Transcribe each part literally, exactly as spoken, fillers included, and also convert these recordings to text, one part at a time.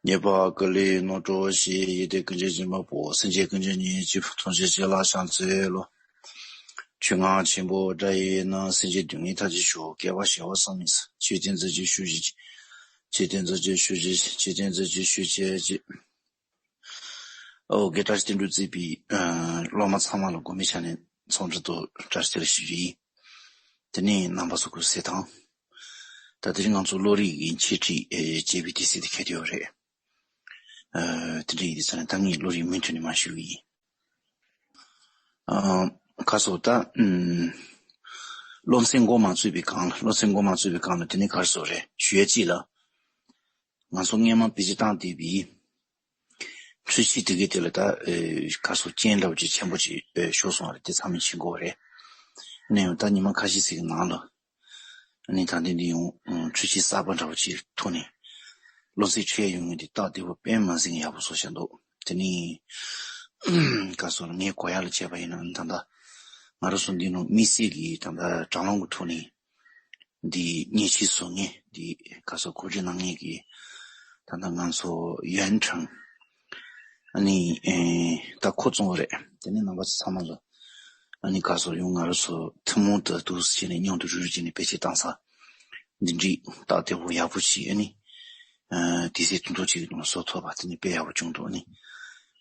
ཉེས་པ་ཀུན་ལས་རྣམ་གྲོལ་ཞིང་། ཡོན་ཏན་ཀུན་གྱི་སྦྱིན་པ་པོ། སེམས་ཅན་ཀུན་གྱི་ཉེན་ཅིག་ཐམས་ཅད་ཞི་ལ་ཕྱག་འཚལ་ལོ། ཆོས་རྔ་ཆེན་པོ་སྒྲ་ཡིས་ནི། སེམས་ཅན་སྡུག་བསྔལ་མཐའ་ཅན་ཞི། བསྐལ་པ་བྱེ་བ་བསམ་མི་ཟད། ཆོས་ཀྱི་མཛོད་ཅིག་ཞུ་ཞིག་ཆོས་ཀྱི་མཛོད་ཅིག་ཞུ་ཞིག་ཆོས་ཀྱི་མཛོད་ཅིག་ཞུ་ཞིག་ཨོ་དགེ་བཀྲ་ཤིས་བསྟན་འགྲོས་གཙོས་པའི་སློབ་མ་ཚང་མ་ལ་དགོན་པའི་ཆ་ནས་འཚམས་འདྲི་དང་བཀྲ་ཤིས་བདེ་ལེགས་ཞུ་རྒྱུ་ཡིན། དེ་ནས་རྣམ་པ་ཚོ་སྐུ་གཟུགས་གསལ་ཐང་། ད་དེ་རིང་ང་ཚོ་བློ་རིག་གི་འཆད་ཁྲིད་ཨེ་ཅེས་པའི་དུས་ཚིགས་དེ་འཁེལ་ཡོད་རེད། ཨ་དེ་འདྲ་ཡིན་དུས་ཙང་ནས་ད་ངས་བློ་རིག་མུ་མཐུད་ནས་མར་ཞུ་གི་ཡིན། ཨ་ག་སོ་ད་ཨུམ། སློབ་ཚན་འགོ་མ་ཚུགས་པའི་སྒང་ལ། སློབ་ཚན་འགོ་མ་ཚུགས་པའི་སྒང་ལ་དེ་ནས་ག་རེ་ཟེར་དགོས་རེད། ཞུ་ཡ་གཅིག་ལ། ང་ཚོ་སྔོན་མ་བེད་སྤྱོད་བཏང་བསྡད་པའི་འཕྲུལ་ཆས་དེ་གའི་དེ་ལ་ད་ཨེ་ག་སོ་རྐྱེན་འདྲ་བོ་ཅིག་ཆེན་པོ་ཅིག་ཨེ་ཤོར་སོང་བ་རེད། དེ་ཚང་མས་མཁྱེན་གྱི་ཡོད་རེད། ཨ་ནི་ཡང་ད་ཉི་མ་ཁ་ཤས་ཤིག་གི་ནང་ལ་ཨ་ནི་ད་འདི་འདི་ཡང་ཨ་འཕྲུལ་ཆས་གསར་པ་འདྲ་བོ་ཅིག་ཐོག་ནས་སློབ་ཚན་ཁྲིད་ཡོང་མཁན་དེ་སྟབས་བདེ་པོ་དཔེ་མ་ཟིན་ཡག་པོ་བཟོ་བཞག་འདུག་དེ་ནས་ག་སོ་ངས་གོ་ཡག་ལ་བྱས་པ་ཡིན་ན་ད་ལྟ་ང་རང་ཚོ་འདི་ནང་དམིགས་བསལ་གྱི་ད་ལྟ་དྲ་ལམ་གྱི་ཐོག་ནས། འདི་མཉེས་ཆས་བཟོ་མཁན་འདི་ག་སོ་གོ་སྒྲིག་གནང་མཁན་གྱི་ད་ལྟ་ང་ཚོ་ཡོན་ཁྲང་ཨ་ནི་ཨེ་ད་ཁོ་བཙོང་བ་རེད། དེ་ནས་རྣམ་པ་ཚོ་ཚང་མ་ལ་ཨ་ནི་ག་སོ་ཡང་ང་རང་ཚོ་ཐུན་མོང་དུ་འདུག་སེ་བྱས་ནས་མཉམ་དུ་རུབ་རུབ་བྱས་ནས་བེད་སྤྱོད་བཏང་ས་འདི་འདྲའི་སྟབས་བདེ་པོ་ཡག་པོ་ཞིག་ཨ་ནི་ཨ་དུས་ཚོད་ཐུང་ཐུང་ཅིག་གི་ནང་བཟོ་ཐུབ་པ་དེ་ནི་དཔེ་ཡག་པོ་བྱུང་འདུག་ཨ་ནི་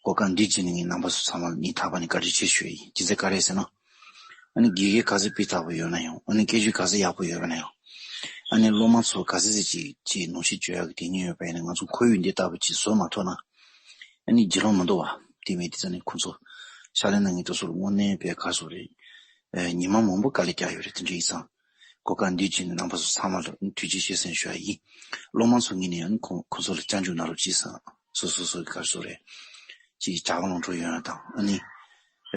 གོ་སྐབས་འདི་བརྒྱུད་ནས་ངས་རྣམ་པ་ཚོ་ཚང་མ་ལ་སྙིང་ཐག་པ་ནས་བཀའ་དྲིན་ཆེ་ཞུ་ཡ་ཡིན། ཅི་ཟེར་ག་རེ་ཟེར་ན། ཨ་ནི་དགེ་རྒན་ག་ཚོད་སྤུས་དག་པོ་ཡོད་ན་ཡང་། ཨ་ནི་སྐད་ཆ་ག་ཚོད་ཡག་པོ་ཡོད་ན་ཡང་། ཨ་ནི་སློབ་མ་ཚོ་ག་ཚོད་ཅིག་ཅིག་ནོར་འཁྲུལ་བྱེད་ཡག་གི་དེ་ཉིད་ཡོད་པ་ཡིན་ན། ང་ཚོ་ཁོར་ཡུག་འདི་ལྟ་བུ་ཅིག་བཟོ་མ་ཐུབ་ན། ཨ་ནི་བརྒྱུད་ལམ་མི་འདུག་བ། དེ་མེད་དུས་ཙང་ནས་ཁོ་ཚོ་ཕྱག་ལེན་གནང་མཁན་དེ་ཚོ་ལ་དངོས་གནས་དཔེ་ག་ཚོད་རེད། ཨ་ཉི་མ་མང་པོ་དཀའ་ལས་བརྒྱབ་ཡོད་རེད། དེ་འདྲ་ཡིན་ཙང་། གོ་སྐབས་འདི་བརྒྱུད་ནས་རྣམ་པ་ཚོ་ཚང་མ་ལ་ཐུགས་རྗེ་ཆེ་ཟེར་ཞུ་ཡ་ཡིན། སློབ་མ་ཚོ་ངོས་ནས་ཡང་ཁོ་ཁོ་ཚོ་ལ་སྐྱབས་འཇུག་གནང་རོགས་གྱིས་ཟེར། སོ་སོ་སོ་གི་ག་རེ་ཟེར་དགོས་རེད། ཅིག་བྱ་བ་ལོངས་སྤྱོད་ཡོང་ཡ་དང་། ཨ་ནི་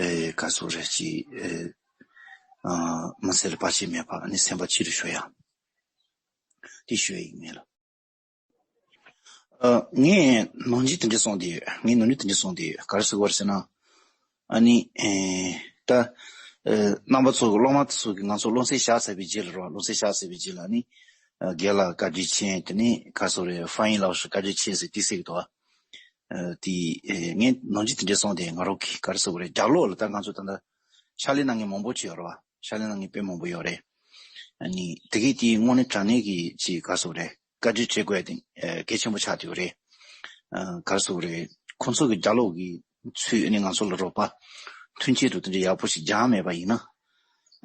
ཨེ་ག་རེ་ཟེར་དགོས་རེད། ཅིག་ཨེ་ཨ་མི་ཚེ་ལ་བར་ཆད་མེད་པ། ཨ་ནི་སེམས་པ་སྐྱིད་རུ་ཤོར་ཡ་དེ་ཞུ་ཡ་ཡིན། ངས་ལ་ཨ་ངས་ནོར་འཁྲུལ་དེ་འདྲ་སོང་དེ་ཡོད། ངས་ནོར་འཁྲུལ་དེ་འདྲ་སོང་དེ་ཡོད། ག་རེ་ཟེར་དགོས་རེད་ཟེར་ན། ཨ་ནི་ཨེ་ད་ཨེ་རྣམ་པ་ཚོ་གི་སློབ་མ་ཚོ་གིས་ང་ཚོ་སློབ་ཚན་བཞག་ཚར་བའི་རྗེས་ལ་རོ། སློབ་ཚན་བཞག་ཚར་བའི་རྗེས་ལ་ཨ་ནི་ཨ་རྒན་ལགས་བཀའ་དྲིན་ཆེ། དེ་ནས་ག་རེ་ཟེར་དགོས་རེད། ཧྥང་ཡིན་ལགས་སུ་བཀའ་དྲིན་ཆེ་ཟེར་དེ་ཟེར་གི་འདུག་བ། ཨ་དེ་ཨེ་ངས་ནོར་འཁྲུལ་དེ་འདྲ་སོང་དེ། ང་རང་གིས་ག་རེ་ཟེར་དགོས་རེད། རྒྱབ་ལོགས་ལ་ད་ང་ཚོ་ད་ལྟ་ཕྱག་ལས་གནང་མཁན་མང་པོ་ཅིག་ཡོད་རེད་བ། ཕྱག་ལས་གནང་མཁན་དཔེ་མང་པོ་ཡོད་རེད། ཨ་ནི་དེ་གས་དེ་དངོས་གནས་དྲང་གནས་ཀྱི་ཅིག་ག་རེ་ཟེར་དགོས་རེད། བཀའ་དྲིན་དྲན་དགོས་ཡ་དེ་ཨ་གལ་ཆེན་པོ་ཆགས་བསྡད་ཡོད་རེད། ཨ་ག་རེ་ཟེར་དགོས་རེད། ཁོང་ཚོ་གི་རྒྱབ་ལོགས་ཀྱི་ཚུལ་ཨ་ནི་ང་ཚོ་ལ་རོགས་པ་མཐུན་རྐྱེན་དུ་དེ་འདྲ་ཡག་པོ་ཞིག་སྦྱངས་མེད་པ་ཡིན་ན།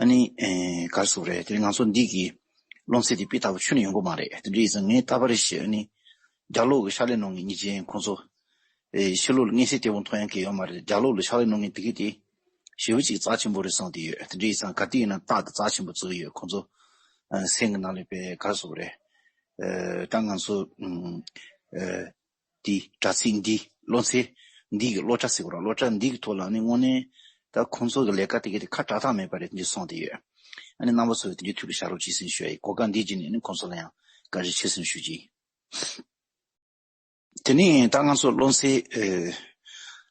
ཨ་ནི་ཨེ་ག་རེ་ཟེར་དགོས་རེད། དེ་ནི་ང་ཚོ་འདི་གི་སློབ་ཚན་དེ་སྤུས་དག་པོ་ཁྱོན་ནས་ཡོང་གི་མ་རེད། དེ་འདྲ་ཡིན་ཙང་ངས་ལྟ་བ་རེ་བྱས། ཨ་ནི་རྒྱབ་ལོགས་ཀྱི་ཕྱག་ལས་གནང་མཁན་ཉིན་རྒྱུན་ཁོང་ཚོ་ཨེ་ཕྱི་ལོགས་ལ་མངོན་གསལ་དོད་པོ་མཐོང་ཡག་གི་ཡོད་མ་རེད། རྒྱབ་ལོགས་ལ་ཕྱག་ལས་གནང་མཁན་དེ་གས་དེ་ཞེ་པོ་ཅིག་རྩ་ཆེན་པོ་རེད་བསམ་བསྡད་ཡོད། དེ་འདྲ་ཡིན་ཙང་ག་དུས་ཡིན་ན་རྟག་ཏུ་རྩ་ཆེན་པོ་བརྩི་གི་ཡོད། ཁོང་ཚོ་ཨ་སེམས་ཀྱི་ནང་ལ་དཔེ་ག་རེ་ཟེར་དགོས་རེད། ཨེ་ད་ང་ཚོ་ཨུམ་ཨེ་འདི་དྲ་ཚིགས་འདི་སློབ་ཚན་འདི་གི་སློབ་གྲྭ་ཟེར་དགོས་རེད། སློབ་གྲྭ་འདི་གི་ཐོག་ལ་ནི་དངོས་གནས་ད་ཁོང་ཚོ་གི་ལས་ཀ་དེ་ག་དེ་ཁ་གྲག་ཐབས་མེད་པ་རེད་འདི་སོང་བསྡད་ཡོད། ཨ་ནི་རྣམ་པ་ཚོ་དེ་འདྲའི་ཐུགས་ལ་བཞག་རོགས་གྱིས་ཟེར་ཞུ་ཡ་ཡིན། གོ་སྐབས་འདི་བརྒྱུད་ནས་ནི་ཁོང་ཚོ་ལ་ཡང་བཀའ་དྲིན་ཆེ་ཟེར་ཞུ་རྒྱུ་ཡིན། དེ་ནས་ད་ང་ཚོ་སློབ་ཚན་ཨེ་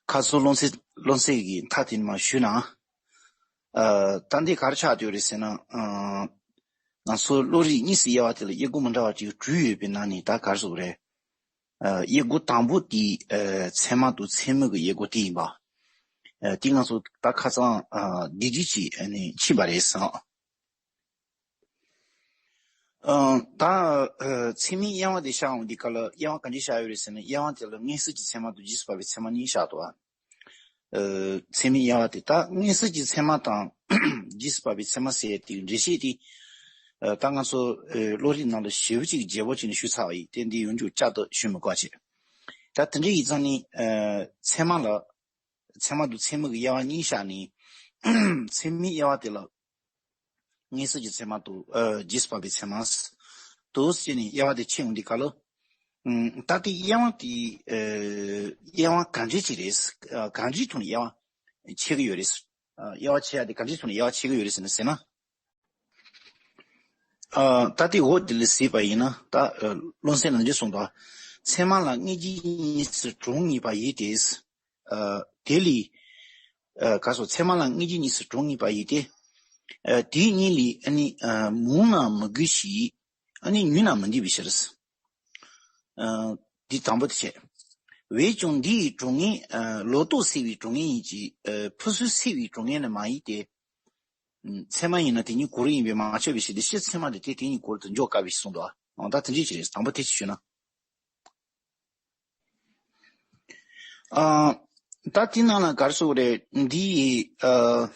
ཁ་སང་སློབ་ཚན་སློབ་ཚན་གྱི་མཐའ་དེ་ནས་མར་ཞུས་ན། ཨ་ད་འདི་ག་རེ་ཆགས་བསྡད་ཡོད་རེད་ཟེར་ན། ཨ་ང་ཚོ་བློ་རིག་གཉིས་སུ་དབྱེ་བ་དེ་ལ་དབྱེ་སྒོ་མི་འདྲ་བ་ཅིག་དྲུག་ཡོད་པའི་ནང་ནས་ད་ག་རེ་ཟེར་དགོས་རེད། ཨ་དབྱེ་སྒོ་དང་པོ་དེ་ཨ་ཚད་མ་དང་ཚད་མིན་གྱི་དབྱེ་སྒོ་དེ་ཡིན་པ། ཨ་དེ་ང་ཚོ་ད་ཁ་སང་ཨ་བདེ་སྐྱིད་ཅིག་ཨ་ནི་ཕྱིན་པ་རེད་བསམ། ཨ་ད་ཨ་ཚད་མིན་དབྱེ་བ་དེ་བཞག་འོང་དུས་སྐབས་ལ་དབྱེ་བ་ག་འདྲ་བཞག་ཡོད་རེད་ཟེར་ན། དབྱེ་བ་དེ་ལ་མངོན་གསལ་གྱི་ཚད་མ་དང་རྗེས་སུ་དཔག་པའི་ཚད་མ་གཉིས་བཞག་འདུག་ཨ། ཨ་ཚད་མིན་དབྱེ་བ་དེ་ད་མངོན་གསལ་གྱི་ཚད་མ་དང་རྗེས་སུ་དཔག་པའི་ཚད་མ་ཟེར་དེའི་འགྲེལ་བཤད་དེ་ཨ་ད་ང་ཚོ་ཨ་བློ་རིག་ནང་ལ་ཞེ་པོ་ཅིག་རྒྱས་པོ་བྱས་ནས་ཞུས་ཚར་བ་ཡིན། དེ་འདི་ཡང་བསྐྱར་དུ་ཞུ་མི་དགོས་བྱས། ད་དེ་འདྲ་ཡིན་ཙང་ནི་ཨ་ཚད་མ་ལ་ཚད་མ་དང་ཚད་མིན་གྱི་དབྱེ་བ་གཉིས་བཞག་ནས། ཚད་མིན་དབྱེ་བ་དེ་ལ་མངོན་གསལ་གྱི་ཚད་མ་དང་ཨ་རྗེས་སུ་དཔག་པའི་ཚད་མ་དང་ཟེར་ནས་དབྱེ་བ་དེ་ཕྱེ་འོང་དུས་སྐབས་ལ། ཨ་ད་དེ་དབྱེ་བ་དེ་ཨ་དབྱེ་བ་ག་འདྲ་ཅིག་རེད། ཨ་ག་འདྲའི་ཐོག་ནས་དབྱེ་བ་ཕྱེ་གི་ཡོད་རེད། ཨ་དབྱེ་བ་ཕྱེ་ཡ་དེ་ག་འདྲའི་ཐོག་ནས་དབྱེ་བ་ཕྱེ་གི་ཡོད་རེད་ཟེར་ན་ཟེར་ན། ཨ་ད་དེ་འོ་དེ་ལ་གཟིགས་པ་ཡིན་ན། ད་ཨ་བློ་སེང་ལ་འདི་གསུངས་པ། ཚད་མ་ལ་དངོས་གཞི་གཉིས་སུ་གྲངས་ངེས་པ་ཡིན་ཏེ། ཨ་དེ་ལས་ཨ་ག་སོ། ཚད་མ་ལ་དངོས་གཞི་གཉིས་སུ་གྲངས་ངེས་པ་ཡིན་ཏེ། ཨ་དེ་གཉིས་ལས་ཨ་ནི་ཨ་མང་ན་མི་དགོས་ཤིང་། ཨ་ནི་ཉུང་ན་མི་འདོད་པའི་ཕྱིར། ཨ་འདི་དང་པོ་དེ་བྱས། འོན་ཀྱང་འདི་ཡི་གྲོགས་ངན། ཨ། ལོག་རྟོག་སེལ་བའི་གྲོགས་ངན་ཡིན་གྱི། ཨ། ཕུན་སུམ་སེལ་བའི་གྲོགས་ངན་ནི་མ་ཡིན་ཏེ། ཨ། ཚད་མ་ཡིན་ན་དེ་ཉིད་གོ་རིམ་ཡིན་པས་མ་ཁྱབ་པའི་ཕྱིར་ཏེ། སྤྱིར་ཚད་མ་དེ་དེ་དེ་ཉིད་གོ་རིམ་དུ་འཇོག་དཀའ་བའི་ཕྱིར་གསུངས་འདུག། ཨ། ད་དེ་འདྲ་ཅིག་རེད། དང་པོ་དེ་ཅིག་ཞུས་ན། ཨ། ད་དེ་ནང་ལ་ག་རེ་ཟེར་དགོས་རེད། འདི་ཡི། ཨ།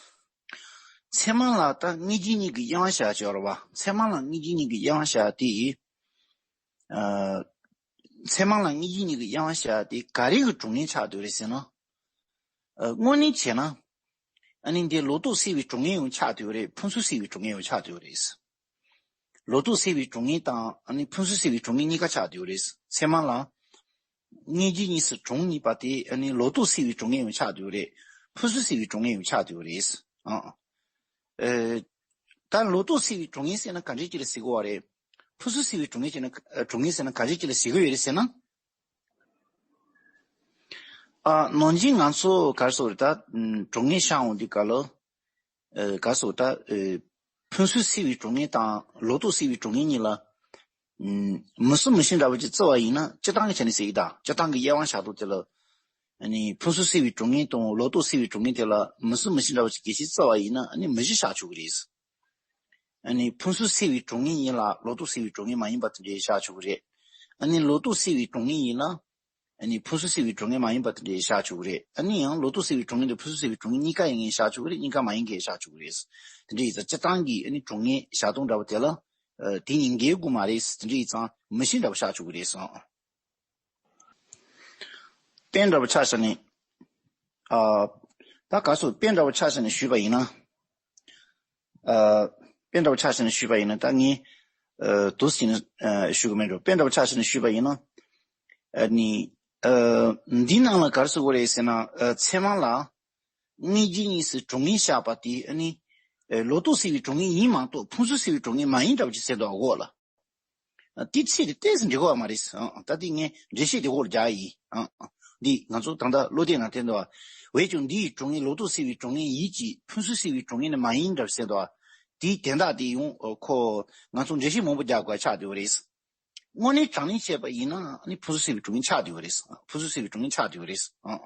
ཚད་མ་ལ་ད་དངོས་རྒྱུ་གཉིས་ཀྱི་དབྱེ་བ་བྱ་བྱ་བ། ཚད་མ་ལ་དངོས་རྒྱུ་གཉིས་ཀྱི་དབྱེ་བ་བྱ་དེ། ཨ། ཚད་མ་ལ་དངོས་རྒྱུ་གཉིས་ཀྱི་དབྱེ་བ་བྱ་དེ་ག་རེ་གི་གྲོགས་ངན་ཆགས་བསྡད་རེད་ཟེར་ན། ཨ། དངོས་གནས་བྱས་ན། ཨ་ནི་འདི་ལོག་རྟོག་སེལ་བའི་གྲོགས་ངན་ཡང་ཆགས་བསྡད་རེད། ཕུན་སུམ་སེལ་བའི་གྲོགས་ངན་ཡང་ཆགས་བསྡད་རེད། ལོག་རྟོག་སེལ་བའི་གྲོགས་ངན་དང་ཨ་ནི་ཕུན་སུམ་སེལ་བའི་གྲོགས་ངན་གཉིས་ཀ་ཆགས་བསྡད་རེད། ཚད་མ་ལ། དངོས་རྒྱུ་གཉིས་སུ་གྲངས་ངེས་པ་དེ་ཨ་ནི་ལོག་རྟོག་སེལ་བའི་གྲོགས་ངན་ཡང་ཆགས་བསྡད་རེད། ཕུན་སུམ་སེལ་བའི་གྲོགས་ངན་ཡང་ཆགས་བསྡད་རེད། ཨ། ཨེ། ད་ལོག་རྟོག་སེལ་བའི་གྲོགས་ངན་ཟེར་ན་ག་འདྲ་ཅིག་ལ་ཟེར་དགོས་པ་རེད། ཕུན་སུམ་སེལ་བའི་གྲོགས་ངན་ཟེར་ན། ཨ། གྲོགས་ངན་ཟེར་ན་ག་འདྲ་ཅིག་ལ་ཟེར་གྱི་ཡོད་རེད་ཟེར་ན། ཨ། ནང་བཞིན་ང་ཚོ་ག་རེ་ཟེར་དགོས་རེད། ད་གྲོགས་ངན་ཤར་འོང་དུས་སྐབས་ལ། ཨ། ག་རེ་ཟེར་དགོས་རེད། ད། ཨ། ཕུན་སུམ་སེལ་བའི་གྲོགས་ངན་དང་ལོག་རྟོག་སེལ་བའི་གྲོགས་ངན་གཉིས་ལ། ཨ། མུ་གསུམ་མུ་བཞི་འདྲ་བོ་ཅིག་བརྩི་བ་ཡིན་ན། སྤྱིར་བཏང་གི་ཆ་ནས་ཟེར་གྱི། ད་སྤྱིར་བཏང་གི་དབྱེ་བ་བྱ་སྟངས་དེ་ལ། ཨ་ནི་ཕུན་སུམ་སེལ་བའི་གྲོགས་ངན་དང་ལོག་རྟོག་སེལ་བའི་གྲོགས་ངན་དེ་ལ་མུ་གསུམ་མུ་བཞི་འདྲ་བོ་ཅིག་གལ་སྲིད་བརྩི་བ་ཡིན་ན། ཨ་ནི་མུ་བཞི་བཞག་ཆོག་གི་རེད། ཨ་ནི་ཕུན་སུམ་སེལ་བའི་གྲོགས་ངན་ཡིན་ལ་ལོག་རྟོག་སེལ་བའི་གྲོགས་ངན་མ་ཡིན་པ་དེ་འདྲ་བཞག་ཆོག་གི་རེད། ཨ་ནི་ལོག་རྟོག་སེལ་བའི་གྲོགས་ངན་ཡིན་ལ། ཨ་ནི་ཕུན་སུམ་སེལ་བའི་གྲོགས་ངན་མ་ཡིན་པ་དེ་འདྲ་བཞག་ཆོག་གི་རེད། ཨ་ནི་ཡང་ལོག་རྟོག་སེལ་བའི་གྲོགས་ངན་དང་ཕུན་སུམ་སེལ་བའི་གྲོགས་ངན་གཉིས་ཀ་ཡིན་ངེས་བཞག་ཆོག་གི་རེད། གཉིས་ཀ་མ་ཡིན་ངེས་བཞག་ཆོག་གི་རེད། དེ་འདྲ་ཡིན་ཙང་སྤྱིར་བཏང་གི་ཨ་ནི་གྲོགས་ངན་བཞག་སྟངས་འདྲ་བོ་དེ་ལ། ཨ། དེ་ཉིད་འགལ་དགོས་མ་རེད། དེ་འདྲ་ཡིན་ཙང་མུ་བཞི་འདྲ་བོ་བཞག་ཆོག་གི་རེད་ཟེར། དཔེ་འདྲ་བོ་ཆ་བཞག་ནས། ཨ། ད་ག་རེ་ཟེར། དཔེ་འདྲ་བོ་ཆ་བཞག་ནས་ཞུས་པ་ཡིན་ན། ཨ། དཔེ་འདྲ་བོ་ཆ་བཞག་ནས་ཞུས་པ་ཡིན་ན། ད་ངས། ཨ། འདུག་སེ་བྱས་ནས། ཨ། ཞུ་གི་མེད་འགྲོ། དཔེ་འདྲ་བོ་ཆ་བཞག་ནས་ཞུས་པ་ཡིན་ན། ཨ་ནི། ཨ། འདི་ནང་ལ་ག་རེ་ཟེར་དགོས་རེད་ཟེར་ན། ཨ། ཚད་མ་ལ་དངོས་རྒྱུ་གཉིས་སུ་གྲངས་ངེས་བཞག་པ་དེ་ཨ་ནི། ཨ། ལོག་རྟོག་སེལ་བའི་གྲོགས་ངན་ཡིན་མ་གཏོགས་ཕུན་སུམ་སེལ་བའི་གྲོགས་ངན་མ་ཡིན་འདྲ་བོ་ཅིག་ཟེར་འདུག་གོ་ལ། ཨ། དེའི་ཚིག་དེ་ཏོག་ཙམ་འགྲིག་གི་མ་རེད། ཨ། ད་དེ་ངས་འགྲེལ་བཤད་དེ་འོག་ལ་རྒྱག་ཡིན། ཨ། འདི་ང་ཚོ་ད་ལྟ་བློ་གཏད་ནང་བསྟན་འདུག། འོན་ཀྱང་འདི་ཡི་གྲོགས་ངན། ལོག་རྟོག་སེལ་བའི་གྲོགས་ངན་ཡིན་གྱི་ཕུན་སུམ་སེལ་བའི་གྲོགས་ངན་ནི་མ་ཡིན་འདྲ་ཟེར་འདུག། དེའི་དོན་དག་དེ་ཡང་ཁོ་ང་ཚོ་འགྲེལ་བཤད་མང་པོ་རྒྱག་དགོས་ཆགས་བསྡད་པ་རེད། དངོས་གནས་དྲང་གནས་བཤད་པ་ཡིན་ན་ཨ་ནི་ཕུན་སུམ་སེལ་བའི་གྲོགས་ངན་ཆགས་བསྡད་པ་རེད། ཕུན་སུམ་སེལ་བའི་གྲོགས་ངན་ཆགས་བསྡད་པ་རེད། ཨ།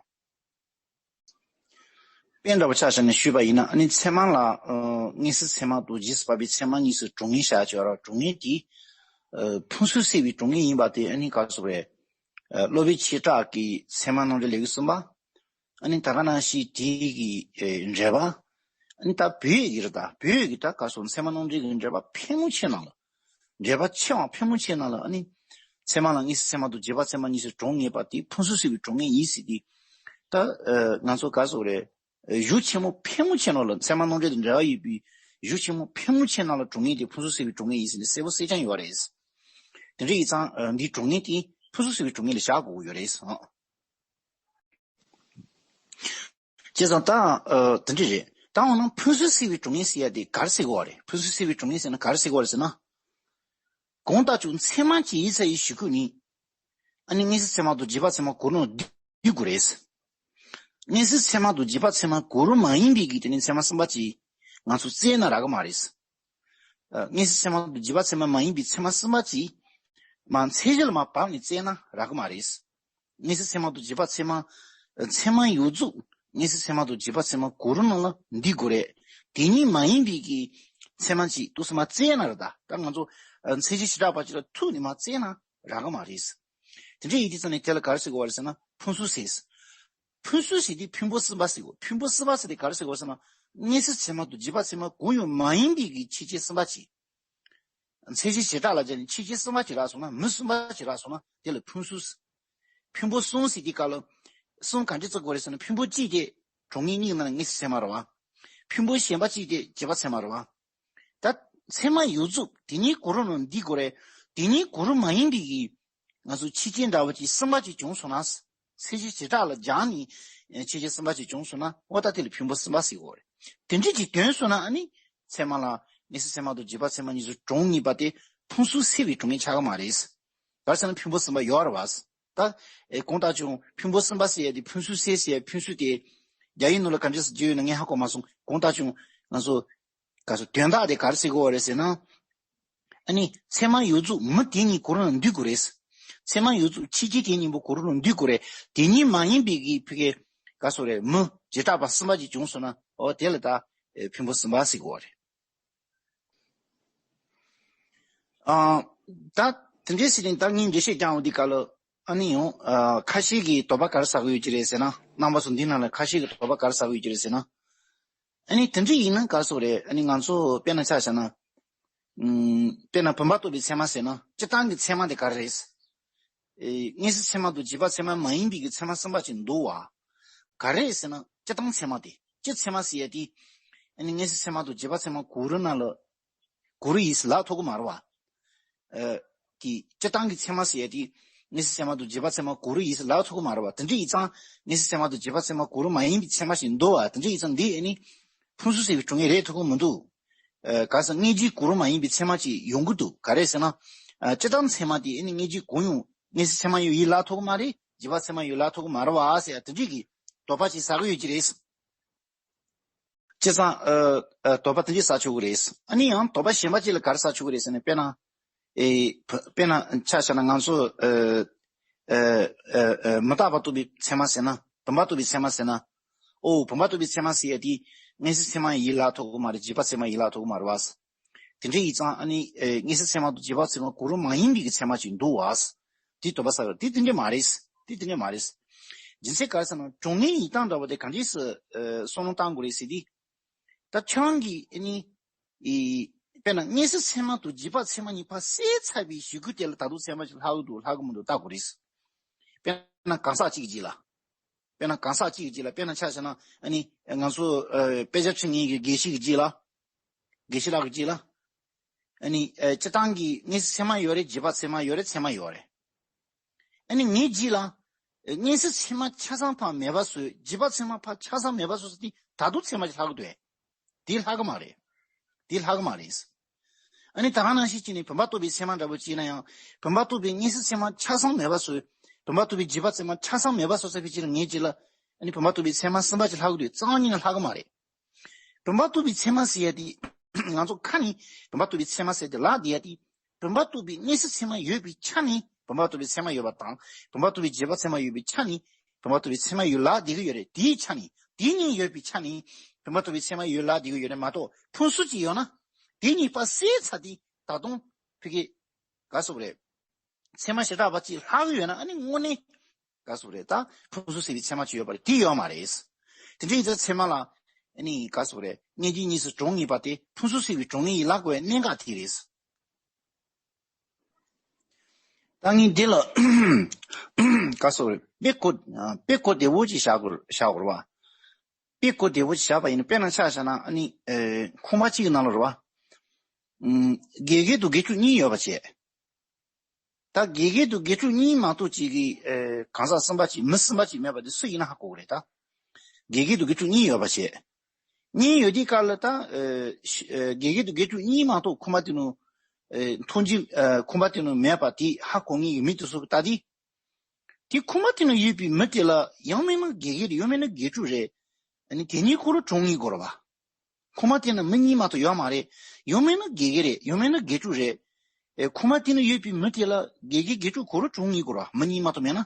དཔེ་འདྲ་བོ་ཆ་བཞག་ནས་ཞུས་པ་ཡིན་ན། ཨ་ནི་ཚད་མ་ལ། ཨ། དངོས་སུ་ཚད་མ་དང་རྗེས་སུ་དཔག་པའི་ཚད་མ་གཉིས་སུ་གྲངས་ངེས་བྱ་བྱེད་པ་ར། གྲངས་ངེས་དེ། ཨ། ཕུན་སུམ་སེལ་བའི་གྲངས་ངེས་ཡིན་པ་དེ་ཨ་ནི་ག་རེ་ཟེར་དགོས་རེད། ཨ། སློབ་དཔོན་ཆོས་གྲགས་ཀྱི་ཚད་མ་རྣམ་འགྲེལ་ལེའུ་གསུམ་པ། ཨ་ནི་ད་ག་ནང་བཞིན་དེ་གི། ཨ། འགྲེལ་པ། ཨ་ནི་ད་བོད་ཡིག་གི་རེད། ད་བོད་ཡིག་གི་ད་ག་རེ་ཟེར། ཚད་མ་རྣམ་འགྲེལ་གྱི་འགྲེལ་པ་ཕལ་མོ་ཆེ་ནང་ལ། འགྲེལ་པ་ཆེ་བ་ཕལ་མོ་ཆེ་ནང་ལ་ཨ་ནི། ཚད་མ་ལ་དངོས་སུ་ཚད་མ་དང་རྗེས་དཔག་ཚད་མ་གཉིས་སུ་གྲངས་ངེས་པ་དེ་ཕུན་སུམ་སེལ་བའི་གྲངས་ངེས་ཡིན་ཟེར་ཏེ། ད། ཨ། ང་ཚོ་ག་རེ་ཟེར་དགོས་རེད། གཞུང་ཆེན་མོ་ཕལ་མོ་ཆེ་ནང་ལ། ཚད་མ་རྣམ་འགྲེལ་དང་འབྲེལ་བ་ཡོད་པའི་གཞུང་ཆེན་མོ་ཕལ་མོ་ཆེ་ནང་ལ་གྲངས་ངེས་དེ་ཕུན་སུམ་སེལ་བའི་གྲངས་ངེས་ཡིན་ཟེར་ནས་གསལ་པོ་གསལ་རྐྱང་ཡོད་རེད། དེ་འདྲ་ཡིན་ཙང་། ཨ། འདིའི་གྲངས་ངེས་དེ་ཕུན་སུམ་སེལ་བའི་གྲངས་ངེས་ལ་བཞག་དགོས་ཀྱི་ཡོད་རེད། ཨ། བྱས་ཙང་ད། ཨ། དེ་འདྲ་རེད། ད་འོ་ན་ཕུན་སུམ་སེལ་བའི་གྲངས་ངེས་ཟེར་ཡ་དེ་ག་རེ་ཟེར་དགོས་པ་རེད། ཕུན་སུམ་སེལ་བའི་གྲངས་ངེས་ཟེར་ན་ག་རེ་ཟེར་དགོས་པ་རེད་ཟེར་ན། གང་ལྟར་ཀྱང་ཚད་མ་གཅིག་ཡིན་ས་ཡི་གཞི་ཁུངས་ནི། ཨ་ནི་དངོས་སུ་ཚད་མ་དང་རྗེས་དཔག་ཚད་མ་གང་རུང་འདུས་དགོས་རེད། དངོས་སུ་ཚད་མ་དང་རྗེས་དཔག་ཚད་མ་གང་རུང་མ་ཡིན་པའི་གི་དེ་ནི་ཚད་མ་གསུམ་པ་ཅིག་ང་ཚོ་བཙལ་ན་རག་གི་མ་རེད། ཨ། དངོས་སུ་ཚད་མ་དང་རྗེས་དཔག་ཚད་མ་མ་ཡིན་པའི་ཚད་མ་གསུམ་པ་ཅིག་མར་ཚད་གཞི་ལ་མར་བབས་ནས་བཙལ་ན་རག་གི་མ་རེད། དངོས་སུ་ཚད་མ་དང་རྗེས་དཔག་ཚད་མ། ཚད་མ་ཡོངས་རྫོགས་དངོས་སུ་ཚད་མ་དང་རྗེས་དཔག་ཚད་མ་གང་རུང་ནང་ལ་འདུས་དགོས་རེད། དེ་གཉིས་མ་ཡིན་པའི་གི་ཚད་མ་ཅིག་འདུག་སེ་མར་བཙལ་ན་རེད། ད་ད་ང་ཚོ། ཨ། མཚན་གཞི་བྱེ་བྲག་པ་ཅིག་ལ་ཐུག་ནས་མར་བཙལ་ན་རག་གི་མ་རེད། དེ་འདྲ་ཡིན་དུས་ཙང་ནས་དེ་ལ་ག་རེ་ཟེར་དགོས་པ་རེད་ཟེར་ན་ཕུན་སུམ་ཟེར། ཕུན་སུམ་ཟེར་དུས་ཕུན་པོ་གསུམ་པ་ཟེར་དགོས། ཕུན་པོ་གསུམ་པ་ཟེར་དེ་ག་རེ་ཟེར་དགོས་ཟེར་ན། དངོས་སུ་ཚད་མ་དང་རྗེས་དཔག་ཚད་མ་གང་ཡང་མ་ཡིན་པའི་གི་ཆོས་ཅན་གསུམ་པ་ཅིག་མཚན་གཞི་བྱེ་བྲག་ལ་སྦྱར་ནས་ཆོས་ཅན་གསུམ་པ་ཅིག་རག་སོང་ན། མུ་གསུམ་པ་ཅིག་རག་སོང་ན་དེ་ལ་ཕུན་སུམ་ཟེར། ཕུན་པོ་གསུམ་ཟེར་དུས་སྐབས་ལ། གསུམ་ག་འདྲ་བརྩི་དགོས་རེད་ཟེར་ན། ཕུན་པོ་གཅིག་དེ་གྲངས་ངེས་གཉིས་ནང་ལ་དངོས་སུ་ཚད་མ་རེད་པ། ཕུན་པོ་གཞན་པ་གཅིག་དེ་རྗེས་དཔག་ཚད་མ་རེད་པ། ད་ཚད་མ་ཡོངས་རྫོགས་དེ་གཉིས་གང་རུང་ནང་འདུས་དགོས་རེད། དེ་གཉིས་གང་རུང་མ་ཡིན་པའི་གི་ང་ཚོ་ཆོས་ཅན་འདྲ་བོ་ཅིག་གསུམ་པ་ཅིག་བྱུང་སོང་ན། མཚན་གཞི་བྱེ་བྲག་ལ་སྦྱར་ནས་ཆོས་ཅན་གསུམ་པ་ཅིག་བྱུང་སོང་ན། འོ་ད་དེ་ལ་ཕུན་པོ་གསུམ་པ་ཟེར་དགོས་རེད། དེ་འདྲ་ཅིག་ཐོན་སོང་ན་ཨ་ནི་ཚད་མ་ལ་དངོས་སུ་ཚད་མ་དང་རྗེས་དཔག་ཚད་མ་གཉིས་སུ་གྲངས་ངེས་པ་དེ་ཕུན་སུམ་སེལ་བའི་གྲངས་ངེས་ཆགས་ཀྱི་མ་རེད། ག་རེ་ཟེར་ན་ཕུན་པོ་གསུམ་པ་ཡོད་རེད་པ། ད། ཨེ། གང་ལྟར་ཀྱང་ཕུན་པོ་གསུམ་པ་ཟེར་ཡ་དེ། ཕུན་སུམ་ཚོགས་ཟེར་ཡ་ཕུན་སུམ་དེ། རྒྱ་ཡིག་ནང་ལ་ག་འདྲས་སེ་བརྗོད་ཡོད་ན་ངས་ཧ་གོ་མ་སོང་། གང་ལྟར་ཀྱང་ང་ཚོ་ག་ཚོད་དོན་དག་དེ་ག་རེ་ཟེར་དགོས་པ་རེད་ཟེར་ན། ཨ་ནི་ཚད་མ་ཡོངས་རྫོགས་མུ་དེ་གཉིས་གང་རུང་ལ་འདུས་དགོས་རེད། ཚད་མ་ཡོད་ཚུལ་ཕྱི་རྐྱེན་དེ་གཉིས་པོ་གུ་རུ་ལ་འདུས་དགོས་རེད། དེ་གཉིས་མ་ཡིན་པའི་གི་ཕ་གི་ག་སོ་རེད། མི་བྱེ་བྲག་པ་གསུམ་པ་ཅིག་བྱུང་སོང་ན། འོ་དེ་ལ་ད་ཨེ་ཕུང་པོ་གསུམ་པ་ཟེར་དགོས་རེད། ཨ། ད་དེ་འདྲའི་ཟེར་ནས་ད་ངས་འགྲེལ་བཤད་རྒྱག་འོང་དུས་སྐབས་ལ། ཨ་ནི་ཡང་ཨ་ཁ་ཤས་ཀྱིས་དོགས་པ་ག་རེ་ཟ་གི་ཡོད་ཀྱི་རེད་ཟེར་ན། རྣམ་པ་ཚོ་འདི་ནང་ལ་ཁ་ཤས་ཀྱིས་དོགས་པ་ག་རེ་ཟ་གི་ཡོད་ཀྱི་རེད་ཟེར་ན། ཨ་ནི་དེ་འདྲ་ཡིན་ན་ག་རེ་ཟེར་དགོས་རེད། ཨ་ནི་ང་ཚོ་དཔེར་ན་ཆ་བཞག་ན། ཨུམ། དཔེར་ན་བུམ་པ་རྟོགས་པའི་ཚད་མ་ཟེར་ན། སྤྱིར་བཏང་གི་ཚད་མ་དེ་ག་རེ་རེད། ཨེ། མངོན་གསལ་ཚད་མ་དང་རྗེས་དཔག་ཚད་མ་མ་ཡིན་པའི་གི་ཚད་མ་གསུམ་པ་ཅིག་འདུག་བ། ག་རེ་ཟེར་ན། སྤྱིར་བཏང་ཚད་མ་དེ། སྤྱིར་ཚད་མ་ཟེར་ཡ་དེ། ཨ་ནི་མངོན་གསལ་ཚད་མ་དང་རྗེས་དཔག་ཚད་མ་གུ་རུ་ནང་ལ། གུ་རུ་ཡིན་ཟེར་ལབ་ཐུབ་ཀྱི་མ་རེད་བ། ཨ། དེ་སྤྱིར་བཏང་གི་ཚད་མ་ཟེར་ཡ་དེ། མངོན་གསལ་ཚད་མ་དང་རྗེས་དཔག་ཚད་མ་གུ་རུ་ཡིན་ཟེར་ལབ་ཐུབ་ཀྱི་མ་རེད་བ། དེ་འདྲ་ཡིན་ཙང་མངོན་གསལ་ཚད་མ་དང་རྗེས་དཔག་ཚད་མ་གུ་རུ་མ་ཡིན་པའི་ཚད་མ་ཞིག་འདུག་བ། དེ་འདྲ་ཡིན་ཙང་འདི་ཨ་ནི་ཕུང་སོགས་སེལ་བའི་གྲུབ་ངེས་རེད་ཐུབ་ཀྱི་མི་འདུག་ཨ། ག་ཟེར། དངོས་གཞིའི་གུ་རུ་མ་ཡིན་པའི་ཚད་མ་ཅིག་ཡོང་གི་འདུག་ག་རེ་ཟེར་ན། ཨ། སྤྱིར་བཏང་ཚད་མ་དེ་ཨ་ནི་དངོས་གཞིའི་གུ་ཡོང་། མངོན་གསལ་ཚད་མ་ཡོད་ཡིན་ལབ་ཐུབ་ཀྱི་མ་རེད། རྗེས་དཔག་ཚད་མ་ཡོད་ལབ་ཐུབ་ཀྱི་མ་རེད་བ་ཟེར་ཡ་དེ་འདྲ་གི་དོགས་པ་ཅིག་ཟ་གི་ཡོད་ཀྱི་རེད། བྱས་ཙང་། ཨ། ཨ། དོགས་པ་དེ་འདྲ་ཟ་ཆོག་གི་རེད། ཨ་ནི་ཡང་དོགས་པ་གཞན་པ་ཅིག་ལ་ག་རེ་ཟ་ཆོག་གི་རེད་ཟེར་ན། དཔེར་ན། ཨེ། བ། དཔེར་ན་ཆ་བཞག་ན་ང་ཚོ། ཨ། ཨ། ཨ། ཨ། མི་རྟག་པ་རྟོགས་པའི་ཚད་མ་ཟེར་ན། བུམ་པ་རྟོགས་པའི་ཚད་མ་ཟེར་ན། ཨོ། བུམ་པ་རྟོགས་པའི་ཚད་མ་ཟེར་ཡ་དེ་མངོན་གསལ་ཚད་མ་ཡིན་ལབ་ཐུབ་ཀྱི་མ་རེད། རྗེས་དཔག་ཚད་མ་ཡིན་ལབ་ཐུབ་ཀྱི་མ་རེད་བ། དེ་འདྲ་ཡིན་ཙང་ཨ་ནི། ཨེ། མངོན་གསལ་ཚད་མ་དང་རྗེས་དཔག་ཚད་མ་གུ་རུ་མ་ཡིན་པའི་གི་ཚད་མ་ཅིག་འདུག་བ། དེ་དོགས་པ་ཟ་གི་རེད། དེ་དེ་འདྲ་མ་རེད། དེ་དེ་འདྲ་མ་རེད། རྒྱུ་མཚན་ག་རེ་ཟེར་ན། གྲུབ་ངེས་ཡིན་སྟངས་འདྲ་བོ་དེ་ག་འདྲས་སེ། ཨེ། བསམ་བློ་བཏང་དགོས་རེད་ཟེར་དུས། ད་ཁྱེད་རང་གིས་ཨ་ནི། ཨེ། དཔེར་ན་མངོན་གསལ་ཚད་མ་དང་རྗེས་དཔག་ཚད་མ་གཉིས་ཕར་བསལ་ཚར་བའི་གཞི་གུ་དེ་ལ་ད་དུང་ཚད་མ་ཅིག་ལྷག་གི་འདུག་ལྷག་གི་མི་འདུག་བལྟ་དགོས་རེད། དཔེར་ན་གང་ཟག་གཅིག་གི་རྗེས་ལ། དཔེར་ན་གང་ཟག་གཅིག་གི་རྗེས་ལ། དཔེར་ན་ཆ་བཞག་ན་ཨ་ནི་ང་ཚོ། ཨ། དཔེ་ཆ་ཁྲིད་མཁན་གྱི་དགེ་བཤེས་ཀྱི་རྗེས་ལ། དགེ་བཤེས་ལགས་ཀྱི་རྗེས་ལ། ཨ་ནི། ཨ། སྤྱིར་བཏང་གི་མངོན་གསལ་ཚད་མ་ཡོད་རེད། རྗེས་དཔག་ཚད་མ་ཡོད་རེད། ཚད་མ་ཡོད་རེད། ཨ་ནི་ངའི་རྗེས་ལ། ཨ། མངོན་གསལ་ཚད་མ་ཆ་ཚང་ཕར་མེད་པ་བཟོས། རྗེས་དཔག་ཚད་མ་ཕར་ཆ་ཚང་མེད་པ་བཟོས་ཟེར་དུས་ད་དུང་ཚད་མ་ཅིག་ལྷག་གི་འདུག་དེ་ལྷག་གི་མ་རེད། དེ་ལྷག་གི་མ་རེད། ཨ་ནི་ད་ག་ནང་བཞིན་བྱས་ནས་བུམ་པ་རྟོགས་པའི་ཚད་མ་འདྲ་བོ་བྱས་ན་ཡང་། བུམ་པ་རྟོགས་པའི་མངོན་གསལ་ཚད་མ་ཆ་ཚང་མེད་པ་བཟོས། བུམ་པ་རྟོགས་པའི་རྗེས་དཔག་ཚད་མ་ཆ་ཚང་མེད་པ་བཟོས་ཚར་བའི་རྗེས་ལ་ངའི་རྗེས་ལ། ཨ་ནི་བུམ་པ་རྟོགས་པའི་ཚད་མ་གསུམ་པ་ཅིག་ལྷག་གི་འདུག་རྩ་བ་ཉིད་ནས་ལྷག་གི་མ་རེད། བུམ་པ་རྟོགས་པའི་ཚད་མ་ཟེར་ཡ་དེ། ང་ཚོ་ཁ་ནས་བུམ་པ་རྟོགས་པའི་ཚད་མ་ཟེར་དེ་ལབ་བསྡད་ཡ་དེ། བུམ་པ་རྟོགས་པའི་མངོན་གསལ་ཚད་མ་ཡོད་པའི་ཆ་ནས་བུམ་པ་རྟོགས་པའི་ཚད་མ་ཡོད་པ་དང་། བུམ་པ་རྟོགས་པའི་རྗེས་དཔག་ཚད་མ་ཡོད་པའི་ཆ་ནས་བུམ་པ་རྟོགས་པའི་ཚད་མ་ཡོད་ལབ་བསྡད་ཀྱི་ཡོད་རེད། དེའི་ཆ་ནས། དེ་གཉིས་ཡོད་པའི་ཆ་ནས་བུམ་པ་རྟོགས་པའི་ཚད་མ་ཡོད་ལབ་བསྡད་ཀྱི་ཡོད་རེད་མ་གཏོགས། ཕུང་སོགས་ཅིག་ཡོད་ན། དེ་གཉིས་ཕར་བསལ་ཚར་དུས་ད་དུང་ཕ་གི། ག་རེ་ཟེར་དགོས་རེད། ཚད་མ་ཞེ་དྲག་པ་ཅིག་ལྷག་གི་ཡོད་ན། ཨ་ནི་དངོས་གནས། ག་རེ་ཟེར་དགོས་རེད། ད་ཕུང་སོགས་སེལ་བའི་ཚད་མ་ཅིག་ཡོད་པ་རེད། དེ་ཡོད་མ་རེད། དེ་འདྲ་ཡིན་ཙང་ཚད་མ་ལ། ཨ་ནི་ག་རེ་ཟེར་དགོས་རེད། དངོས་གཞི་གཉིས་སུ་གྲུབ་ངེས་པ་དེ་ཕུང་སོགས་སེལ་བའི་གྲུབ་ངེས་ཡིན་ལབ་དགོས་པའི་གནད་འགག་དེ་རེད། ད་ངས་འདི་ལ། ག་རེ་ཟེར་དགོས་རེད། དཔེ་གོ། དཔེ་གོ་བདེ་བོ་ཅིག་བཞག་དགོས། བཞག་དགོས་རེད་བ། དཔེ་གོ་བདེ་བོ་ཞིག་བཞག་པ་ཡིན་ན། དཔེར་ན་ཆ་བཞག་ན། ཨ་ནི། ཨེ། ཁུག་མ་གཅིག་གི་ནང་ལ་རེད་བ། ཨུམ། དགེ་རྒན་དང་དགེ་ཕྲུག་གཉིས་ཡོད་པ་བྱས། ད་དགེ་རྒན་དང་དགེ་ཕྲུག་གཉིས་མ་གཏོགས་ཅིག་གི། ཨེ། གང་ཟག་གསུམ་པ་ཅིག་མི་གསུམ་པ་ཅིག་མེད་པ་དེ་སུ་ཡིན་ན་ཧ་གོ་གི་རེད་ད། དགེ་རྒན་དང་དགེ་ཕྲུག་གཉིས་ཡོད་པ་བྱས། གཉིས་ཡོད་དུས་སྐབས་ལ་ད། ཨེ། ཤ། ཨེ། དགེ་རྒན་དང་དགེ་ཕྲུག་གཉིས་མ་གཏོགས་ཁུག་མ་དེ་ནང་། ཨེ། མཐོང་རྒྱུ། ཨེ། ཁུག་མ་དེ་ནང་མེད་པ་དེ་ཧ་གོ་ངེས་ཀྱི་མི་དེ་ཚོ་གིས་ད་དེ། དེ་ཁུག་མ་དེ་ན་ཡོད་པའི་མི་དེ་ལ་ཡང་མིན་ན་དགེ་རྒན་རེད། ཡང་མིན་ན་དགེ་ཕྲུག་རེད། ཨ་ནི་དེ་གཉིས་ཀོ་རུ་གྲུབ་ངེས་དགོས་རེད་བ། ཁུག་མ་དེ་ན་མི་གཉིས་མ་གཏོགས་ཡོད་མ་རེད། ཡང་མིན་ན་དགེ་རྒན་རེད། ཡང་མིན་ན་དགེ་ཕྲུག་རེད། ཨེ། ཁུག་མ་དེ་ན་ཡོད་པའི་མི་དེ་ལ་དགེ་རྒན་དགེ་ཕྲུག་གོ་རུ་གྲུབ་ངེས་དགོས་རེད་བ། མི་གཉིས་མ་གཏོགས་མེད་ན།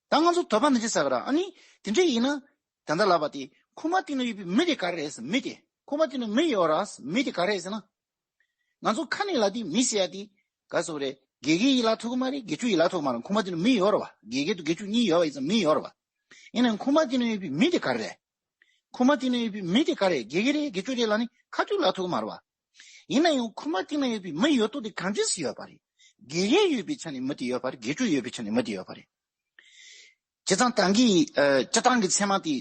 ད་ང་ཚོ་དོགས་པ་འདི་འདྲ་ཟ་གི་རེད། ཨ་ནི་དེ་འདྲ་ཡིན་ན། ད་ལྟ་ལབ་པ་དེ་ཁུག་མ་དེ་ན་ཡོད་པའི་མི་དེ་ག་རེ་རེད་ཟེར། མི་དེ། ཁུག་མ་དེ་ན་མི་ཡོད་རེད་ཟེར། མི་དེ་ག་རེ་རེད་ཟེར་ན། ང་ཚོ་ཁ་ནས་ལབ་དུས་མི་ཟེར་ཡ་དེ་ག་རེ་ཟེར་དགོས་རེད། དགེ་རྒན་ཡིན་ལབ་ཐུབ་ཀྱི་མ་རེད། དགེ་ཕྲུག་ཡིན་ལབ་ཐུབ་ཀྱི་མ་རེད། ཁུག་མ་དེ་ན་མི་ཡོད་རེད་བ། དགེ་རྒན་དང་དགེ་ཕྲུག་གཉིས་ཡོད་པ་ཡིན་ཙང་མི་ཡོད་རེད་བ། ཡིན་ནའང་ཁུག་མ་དེ་ན་ཡོད་པའི་མི་དེ་ག་རེ་རེད། ཁུག་མ་དེ་ན་ཡོད་པའི་མི་དེ་ག་རེ་རེད། དགེ་རྒན་རེད། དགེ་ཕྲུག་རེད་ལབ་ནས་ཁ་ཐུག་ལབ་ཐུབ་ཀྱི་མ་རེད་བ། ཡིན་ན་ཡང་ཁུག་མ་དེ་ན་ཡོད་པའི་མི་ཡོད་དོ་དེ་གང་འདྲས་སེ་ཡོད་པ་རེད། དགེ་རྒན་ཡོད་པའི་ཆ་ནས་མི་དེ་ཡོད་པ་རེད། དགེ་ཕྲུག་ཡོད་པའི་ཆ་ནས་མི་དེ་ཡོད་པ་རེད། བྱས་ཙང་ད་གིན། ཨ། སྤྱིར་བཏང་གི་ཚད་མ་དེ།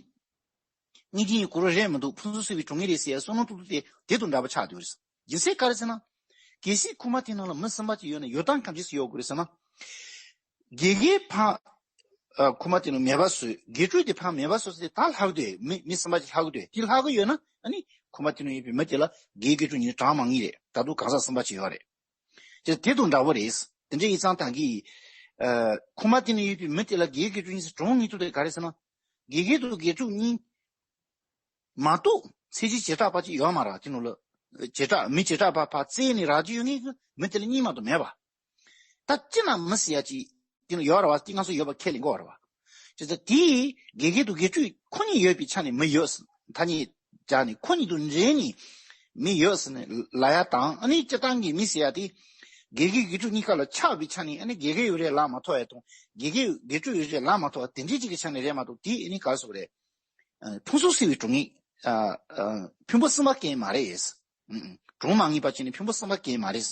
དངོས་གཞི་གུ་རུ་རེད་མི་འདུག་ཕུང་སོགས་སེལ་བའི་གྲུབ་ངེས་རེད་ཟེར་ཡ་བསམ་བློ་གཏོང་ཚུལ་དེ་དེ་དང་འདྲ་པོ་ཆགས་བསྡད་ཡོད་རེད། རྒྱུ་མཚན་ག་རེ་ཟེར་ན། གལ་སྲིད་ཁུག་མ་དེ་ནང་ལ་མི་གསུམ་པ་ཅིག་ཡོད་ན་ཡོད་སྟངས་གང་འདྲས་སེ་ཡོད་དགོས་རེད་ཟེར་ན། དགེ་རྒན་ཕར། ཨ། ཁུག་མ་དེ་ནང་མེད་པ་བཟོས། དགེ་ཕྲུག་དེ་ཕར་མེད་པ་བཟོས་ཏེ་ད་ལྷག་འདུག་མི་མི་གསུམ་པ་ཅིག་ལྷག་འདུག་དེ་ལྷག་གི་ཡོད་ན། ཨ་ནི་ཁུག་མ་དེ་ནང་ཡོད་པའི་མི་དེ་ལ་དགེ་རྒན་དགེ་ཕྲུག་གཉིས་གྲངས་མང་ངེས་རེད། ད་དུང་གང་ཟག་གསུམ་པ་ཅིག་ཡོད་རེད། དེ་དེ་དང་འདྲ་བོ་རེད། དེ་འདྲ་ཡིན་ཙང་ད་གིན། ཨ། ཁུག་མ་དེ་ནང་ཡོད་པའི་མི་དེ་ལ་དགེ་རྒན་དགེ་ཕྲུག་གཉིས་སུ་གྲངས་ངེས་ཐུབ་དེ་ག་རེ་ཟེར་ན། དགེ་རྒན་དང་དགེ་ཕྲུག་གཉིས་མ་གཏོགས་ཚད་གཞི་བྱེ་བྲག་པ་ཅིག་ཡོད་མ་རེད། དེ་ནང་ལ་བྱེ་བྲག་མི་བྱེ་བྲག་པ་ཕར་བཙལ་ནས་རག་རྒྱུ་ཡོད་ངེས་ཀྱི་མི་དེ་ལ་གཉིས་མ་གཏོགས་མེད་པ། ད་ཅི་ན་མི་ཟེར་ཡ་ཅིག་དེ་ནི་ཡོད་རེད་བ། དེ་ང་ཚོ་ཡོད་པ་ཁས་ལེན་དགོས་རེད་བ། བྱས་ཙང་དེ་དགེ་རྒན་དང་དགེ་ཕྲུག་ཁོ་གཉིས་ཡོད་པའི་ཆ་ནས་མི་ཡོད་ཟེར། ཐ་སྙད་སྦྱར་ནས་ཁོ་གཉིས་དང་འབྲེལ་ནས་མི་ཡོད་ཟེར་ནས་ལབ་ཡ་དང་། ཨ་ནི་སྤྱིར་བཏང་གི་མི་ཟེར་ཡ་དེ་དགེ་རྒན་དགེ་ཕྲུག་གཉིས་ཀ་ལ་ཆགས་པའི་ཆ་ནས། ཨ་ནི་དགེ་རྒན་ཡོད་རེད་ལབ་མ་ཐུབ་ཡ་དང་། དགེ་རྒན་དགེ་ཕྲུག་ཡོད་རེད་ལབ་མ་ཐུབ་པ་དེ་འདྲའི་ཅིག་གི་ཆ་ནས་རེད་མ་གཏོགས། དེ་ཨ་ནི་ག་རེ་ཟེར་དགོས་རེད། ཨ། ཕུན་སུམ་ཚོགས་པའི་གྲོང་ངེས། ཨ། ཨ། ཕུན་པོ་གསུམ་པ་གང་ཡང་མ་རེད། ཨ། ཨ། གྲོང་མ་ངེས་པ་བྱས་ནས་ཕུན་པོ་གསུམ་པ་གང་ཡང་མ་རེད།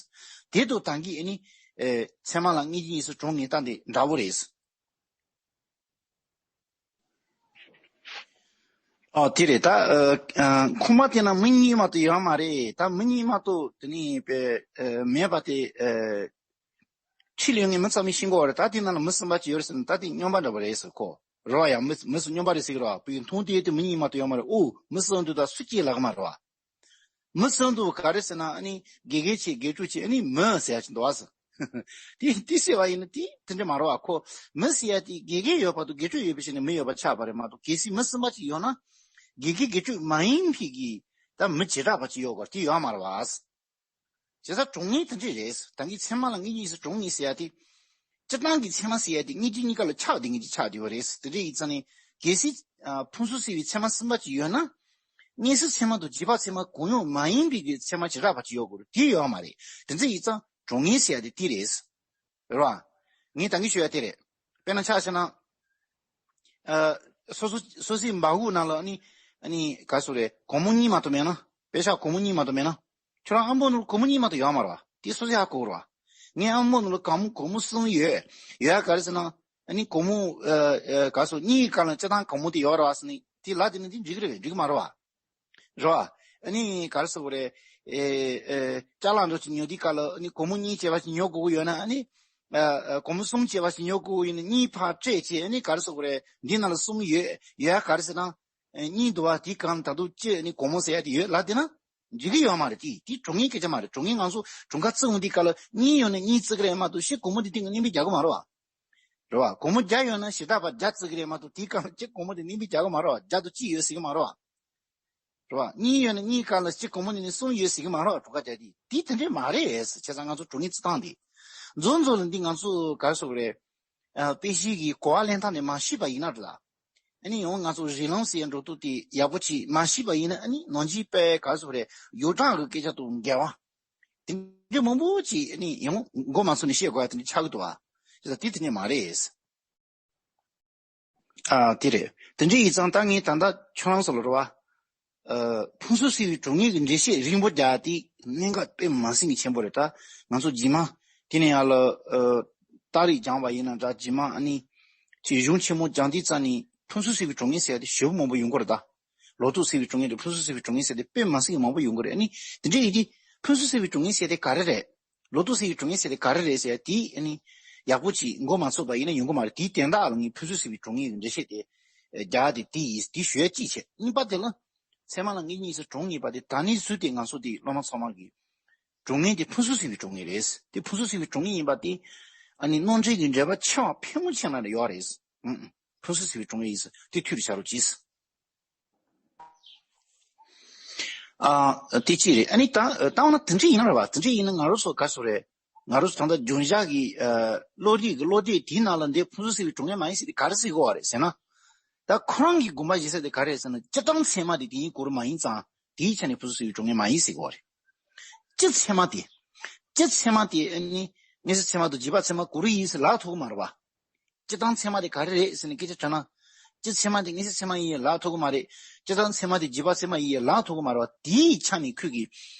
དེ་དང་ད་གིན་ཨ་ནི། ཨེ། ཚད་མ་ལ་དངོས་གཞི་གཉིས་སུ་གྲོང་ངེས་སྟངས་དེ་འདྲ་བོ་རེད། ཨ། དེ་རེད། ད། ཨ། ཨ། ཁུངས་མ་བལྟས་ན་མི་གཉིས་མ་གཏོགས་ཡོད་མ་རེད། ད་མི་གཉིས་མ་གཏོགས་དེ་ནི་པའི། ཨ། མེད་པ་དེ། ཨ། ཕྱི་ལོགས་ངས་མི་ཚང་མས་ཤེས་ཀྱི་ཡོད་རེད། ད་དེ་ནང་ལ་མི་གསུམ་པ་ཅིག་ཡོད་རེད་ཟེར་ན། ད་དེ་རྔོན་པ་འདྲ་པོ་རེད་ཟེར་གོ། རེད་བ། ཡང་མི་མི་སུ་རྔོན་པ་རེད་ཟེར་གི་རེད་བ། བུའི་མཐོང་དེ་དེ་མི་གཉིས་མ་གཏོགས་ཡོད་མ་རེད། ཨོ། མི་གསུམ་འདུག་ད་སུ་སྐྱེས་ལབ་གི་མ་རེད་བ། མི་གསུམ་འདུག་ག་རེ་ཟེར་ན། ཨ་ནི་དགེ་རྒན་བྱས། དགེ་ཕྲུག་བྱས། ཨ་ནི་མི་ཟེར་ཡ་ཅིག་འདུག་བ་ཟེར། དེ་དེ་ཟེར་བ་ཡིན་ན་དེ་དེ་འདྲ་མ་རེད་བ། ཁོ་མི་ཟེར་ཡ་དེ་དགེ་རྒན་ཡོད་བར་དུ་དགེ་ཕྲུག་ཡོད་པའི་ཆ་ནས་མི་ཡོད་པ་ཆགས་པ་རེད་མ་གཏོགས། གལ་སྲིད་མི་གསུམ་པ་ཅིག་ཡོད་ན། དགེ་རྒན་དགེ་ཕྲུག་མ་ཡིན་པའི་གི་ད་མི་བྱེ་བྲག་པ་ཅིག་ཡོད་དགོས། དེ་ཡོད་མ་རེད་བ། བྱས་ཙང་གྲོང་ངེས་དེ་འདྲ་རེད། ད་གིན་ཚད་མ་ལ་དངོས་གཞི་གཉིས་སུ་གྲོང་ངེས་ཟེར་ཡ་དེ། སྤྱིར་བཏང་གི་ཚད་མ་ཟེར་ཡ་དེ་དངོས་རྒྱུ་གཉིས་ཀ་ལ་ཆགས་བསྡད་མཁན་ཅིག་ཆགས་བསྡད་པ་རེད། དེ་འདྲ་ཡིན་ཙང་ནས། གལ་སྲིད། ཨ། ཕུན་སུམ་ཚོགས་པའི་ཚད་མ་གསུམ་པ་ཅིག་ཡོད་ན། དངོས་སུ་ཚད་མ་དང་རྗེས་དཔག་ཚད་མ་གང་ཡང་མ་ཡིན་པའི་གི་ཚད་མ་བྱེ་བྲག་པ་ཅིག་ཡོད་དགོས་རེད། དེ་ཡོད་མ་རེད། དེ་འདྲ་ཡིན་ཙང་གྲོང་ངེས་ཟེར་ཡ་དེ་དེ་རེད། རེད་བ། ངས་ད་གིན་ཞུ་ཡ་དེ་རེད། དཔེར་ན་ཆ་བཞག་ན། ཨ། སོ་སོ་སོ་སོའི་འབག་གུ་ནང་ལ་ཨ་ནི། ཨ་ནི་ག་རེ་ཟེར་དགོས་རེད། སྒོར་མོ་གཉིས་མ་གཏོགས་མེད་ན། པེ་ཤག་སྒོར་མོ་གཉིས་མ་གཏོགས་མེད་ན། ཁྱོད་རང་ཨ་མའི་ནང་ལ་སྒོར་མོ་གཉིས་མ་གཏོགས་ཡོད་མ་རེད་བ། དེ་སོ་སོས་ཧ་གོ་དགོས་རེད་བ། ངའི་ཨ་མའི་ནང་ལ་སྒོར་མོ་སྒོར་མོ་གསུམ་ཡོད། ཡོད་ཡ་ག་རེ་ཟེར་ན། ཨ་ནི་སྒོར་མོ། ཨ། ཨ། ག་རེ་ཟེར། གཉིས་ཀྱི་སྒང་ལ་སྤྱིར་བཏང་སྒོར་མོ་དེ་ཡོད་རེད་བ་ཟེར་ནས་དེ་ལབ་བསྡད་ན་དེ་འགྲིག་གི་རེད་པས། འགྲིག་གི་མ་རེད་བ། རེད་བ། ཨ་ནི་ག་རེ་ཟེར་དགོས་རེད། ཨེ། ཨེ། ཅ་ལག་འདྲ་ཅིག་ཉོ་དུས་སྐབས་ལ་ཨ་ནི་སྒོར་མོ་གཉིས་བྱས་པ་ཞིག་ཉོ་དགོས་ཀྱི་ཡོད་ན། ཨ་ནི། ཨ། ཨ། སྒོར་མོ་གསུམ་བྱས་པ་ཞིག་ཉོ་དགོས་ཀྱི་ཡོད་ན། གཉིས་ཕར་སྤྲད་བྱས། ཨ་ནི་ག་རེ་ཟེར་དགོས་རེད། འདི་ནང་ལ་གསུམ་ཡོད། ཡོད་ཡ་ག་རེ་ཟེར་ན། ཨ། གཉིས་འདུག་བ། དེའི་སྒང་ད་དུང་གཅིག་ཨ་ནི་སྒོར་མོ་ཟེར་ཡ་དེ་ཡོད་ལབ་བསྡད་ན་འགྲིག་གི་ཡོད་མ་རེད། དེ་དེ་གྲོང་ངེས་སྐད་ཆ་མ་རེད། གྲོང་ངེས་ང་ཚོ་གྲངས་ཀ་བརྩི་ཡོང་དུས་སྐབས་ལ་གཉིས་ཡོད་ན་གཉིས་བརྩི་གི་རེད་མ་གཏོགས། གཅིག་སྒོར་མོ་དེ་སྟེང་གི་མནན་པས་རྒྱག་གི་མ་རེད་བ། རེད་བ། སྒོར་མོ་བརྒྱ་ཡོད་ན་བྱེ་བྲག་པ་བརྒྱ་བརྩི་གི་རེད་མ་གཏོགས། དེའི་སྒང་གཅིག་སྒོར་མོ་དེ་མནན་པས་རྒྱག་གི་མ་རེད་བ། བརྒྱ་དང་གཅིག་ཡོད་ཟེར་གི་མ་རེད་བ། རེད་བ། གཉིས་ཡོད་ན་གཉིས་སྒང་ལ་གཅིག་སྒོར་མོ་ནས་ནི་གསུམ་ཡོད་ཟེར་གི་མ་རེད་བ། གྲངས་ཀ་བརྒྱ་དེ། དེ་དེ་འདྲས་མ་རེད་ཟེར། བྱས་ཙང་ང་ཚོ་གྲོང་ངེས་བརྩི་སྟངས་དེ། མཛོད་མཛོད་ལ་འདི་ང་ཚོ་ག་རེ་ཟེར་དགོས་རེད། ཨ། དཔེ་གཞིའི་གི་གོ་བ་ལེན་སྟངས་དེ་མ་ཤེས་པ་ཡིན་ན་རེད་ལ། ཨ་ནི་ཡང་ང་ཚོ་རིགས་ལམ་ཟེར་ཡ་འགྲོ་སྟངས་དེ་ཡག་པོ་ཅིག་མ་ཤེས་པ་ཡིན་ན། ཨ་ནི་ནང་ཆོས་པས་ག་རེ་ཟེར་དགོས་རེད། ཡོ་བྲང་གི་སྐད་ཆ་དང་འགལ་བ། དེ་འདྲ་མང་པོ་ཅིག་ཨ་ནི་ཡང་མགོ་མ་ཚོས་ནས་བཤད་དགོས་ཡ་དེ་འདྲ་ཆགས་ཀྱི་འདུག་བ། དེ་དེ་དེ་ནས་མ་རེད། ཨ། དེ་རེད། དེ་འདྲ་ཡིན་ཙང་ད་ངས་ད་ལྟ་ཁྱོད་རང་ཚོ་ལ་རེད་བ། ཨ། ཕུན་སུམ་ཚོགས་པའི་གྲོང་ངེས་ཀྱི་འགྲེལ་བཤད་རིང་པོ་རྒྱག་དེ་གནད་འགག་དཔེ་མ་སྲིད་ཀྱི་ཆེན་པོ་རེད། ད་ང་ཚོ་རྗེས་མ་དེ་ནས་ཡར་ལ། ཨ། རྟགས་རིགས་སྦྱངས་པ་ཡིན་ན་འདྲ། རྗེས་མ་ཨ་ནི་ཅིག་གཞུང་ཆེན་མོ་སྦྱང་དུས་ཙམ་ནས་ཕུན་སུམ་ཚོགས་པའི་གྲོང་ངེས་ཟེར་ཡ་དེ་ཞེ་པོ་མང་པོ་ཡོང་གི་རེད་ད། ལོ་ཏོག་ཚོགས་པའི་གྲོང་ངེས་དང་ཕུན་སུམ་ཚོགས་པའི་གྲོང་ངེས་ཟེར་དེ་དཔེ་མ་སྲིད་ཀྱི་མང་པོ་ཡོང་གི་རེད། ཨ་ནི་དེ་འདྲ་ཡིན་དུས་ཕུན་སུམ་ཚོགས་པའི་གྲོང་ངེས་ཟེར་དེ་ག་རེ་རེད། ལོ་ཏོག་ཚོགས་པའི་གྲོང་ངེས་ཟེར་དེ་ག་རེ་རེད་ཟེར་ཡ་དེ་ཨ་ནི་ཡག་པོ་ཅིག་མགོ་མ་ཚོས་པ་ཡིན་ན་ཡོང་གི་མ་རེད། དེའི་དོན་དག་ལ་ངས་ཕུན་སུམ་ཚོགས་པའི་གྲོང་ངེས་ཀྱི་འགྲེལ་བཤད་དེ་རྒྱག་དེ་དེ་ཡིན། དེ་ཞུ་ཡ་གཅིག་བྱས། གཉིས་པ་དེ་ལ་ཚད་མ་ལ་དངོས་གཞི་གཉིས་སུ་གྲོང་ངེས་པ་དེ་ད་ནས་བཟུང་སྟེ་ང་ཚོ་དེ་སློབ་མ་ཚང་མ་གི་གྲོང་ངེས་དེ་ཕུན་སུམ་ཚོགས་པའི་གྲོང་ངེས་རེད། དེ་ཕུན་སུམ་ཚོགས་པའི་གྲོང་ངེས་ཡིན་པ་དེ་ཨ་ནི་ནང་འདྲེན་གྱི་འགྲེལ་པ་ཆེ་བ་ཕལ་མོ་ཆེ་ན་ལ་ཡོད་རེད། ཨང་། ཕུན་སུམ་ཚོགས་པའི་གྲོང་ངེས་ཡིན་ཟེར་དེ་ཐུགས་ལ་བཞག་རོགས་གྱིས། ཨ། དེ་གཅིག་རེད། ཨ་ནི་ད་ད་འོ་ན་དེ་འདྲ་ཡིན་ན་རེད་བ། དེ་འདྲ་ཡིན་ན་ང་རང་ཚོ་ག་རེ་ཟེར་དགོས་རེད། ང་རང་ཚོ་ད་ལྟ་རྒྱུན་བཞག་གི། ཨ། བློ་རིག་གི་བློ་གཏད་དེའི་ནང་ལ་འདི་ཕུན་སུམ་ཚོགས་པའི་གྲོང་ངེས་མ་ཡིན་ཟེར་དེ་ག་རེ་ཟེར་དགོས་བ་རེད་ཟེར་ན། ད་ཁོ་རང་གི་དགོངས་པ་བཞེས་ས་དེ་ག་རེ་རེད་ཟེར་ན། སྤྱིར་བཏང་ཚད་མ་དེ་དེ་ཉིད་གོ་རུ་མ་ཡིན་ཙང་དེའི་ཆ་ནས་ཕུན་སུམ་ཚོགས་པའི་གྲོང་ངེས་མ་ཡིན་ཟེར་དགོས་བ་རེད། སྤྱི་ཚད་མ་དེ། སྤྱི་ཚད་མ་དེ་ཨ་ནི་དངོས་སུ་ཚད་མ་དང་རྗེས་དཔག་ཚད་མ་ག་རེ་ཡིན་ཟེར་ལབ་ཐུབ་ཀྱི་མ་རེད་བ། སྤྱིར་བཏང་ཚད་མ་དེ་ག་རེ་རེད་ཟེར་ནས་སྐད་ཆ་དྲིས་ན། སྤྱི་ཚད་མ་དེ་དངོས་སུ་ཚད་མ་ཡིན་ལབ་ཐུབ་ཀྱི་མ་རེད། སྤྱིར་བཏང་ཚད་མ་དེ་རྗེས་དཔག་ཚད་མ་ཡིན་ལབ་ཐུབ་ཀྱི་མ་རེད་བ། དེའི་ཆ་ནས་ཁོས་ཀྱིས་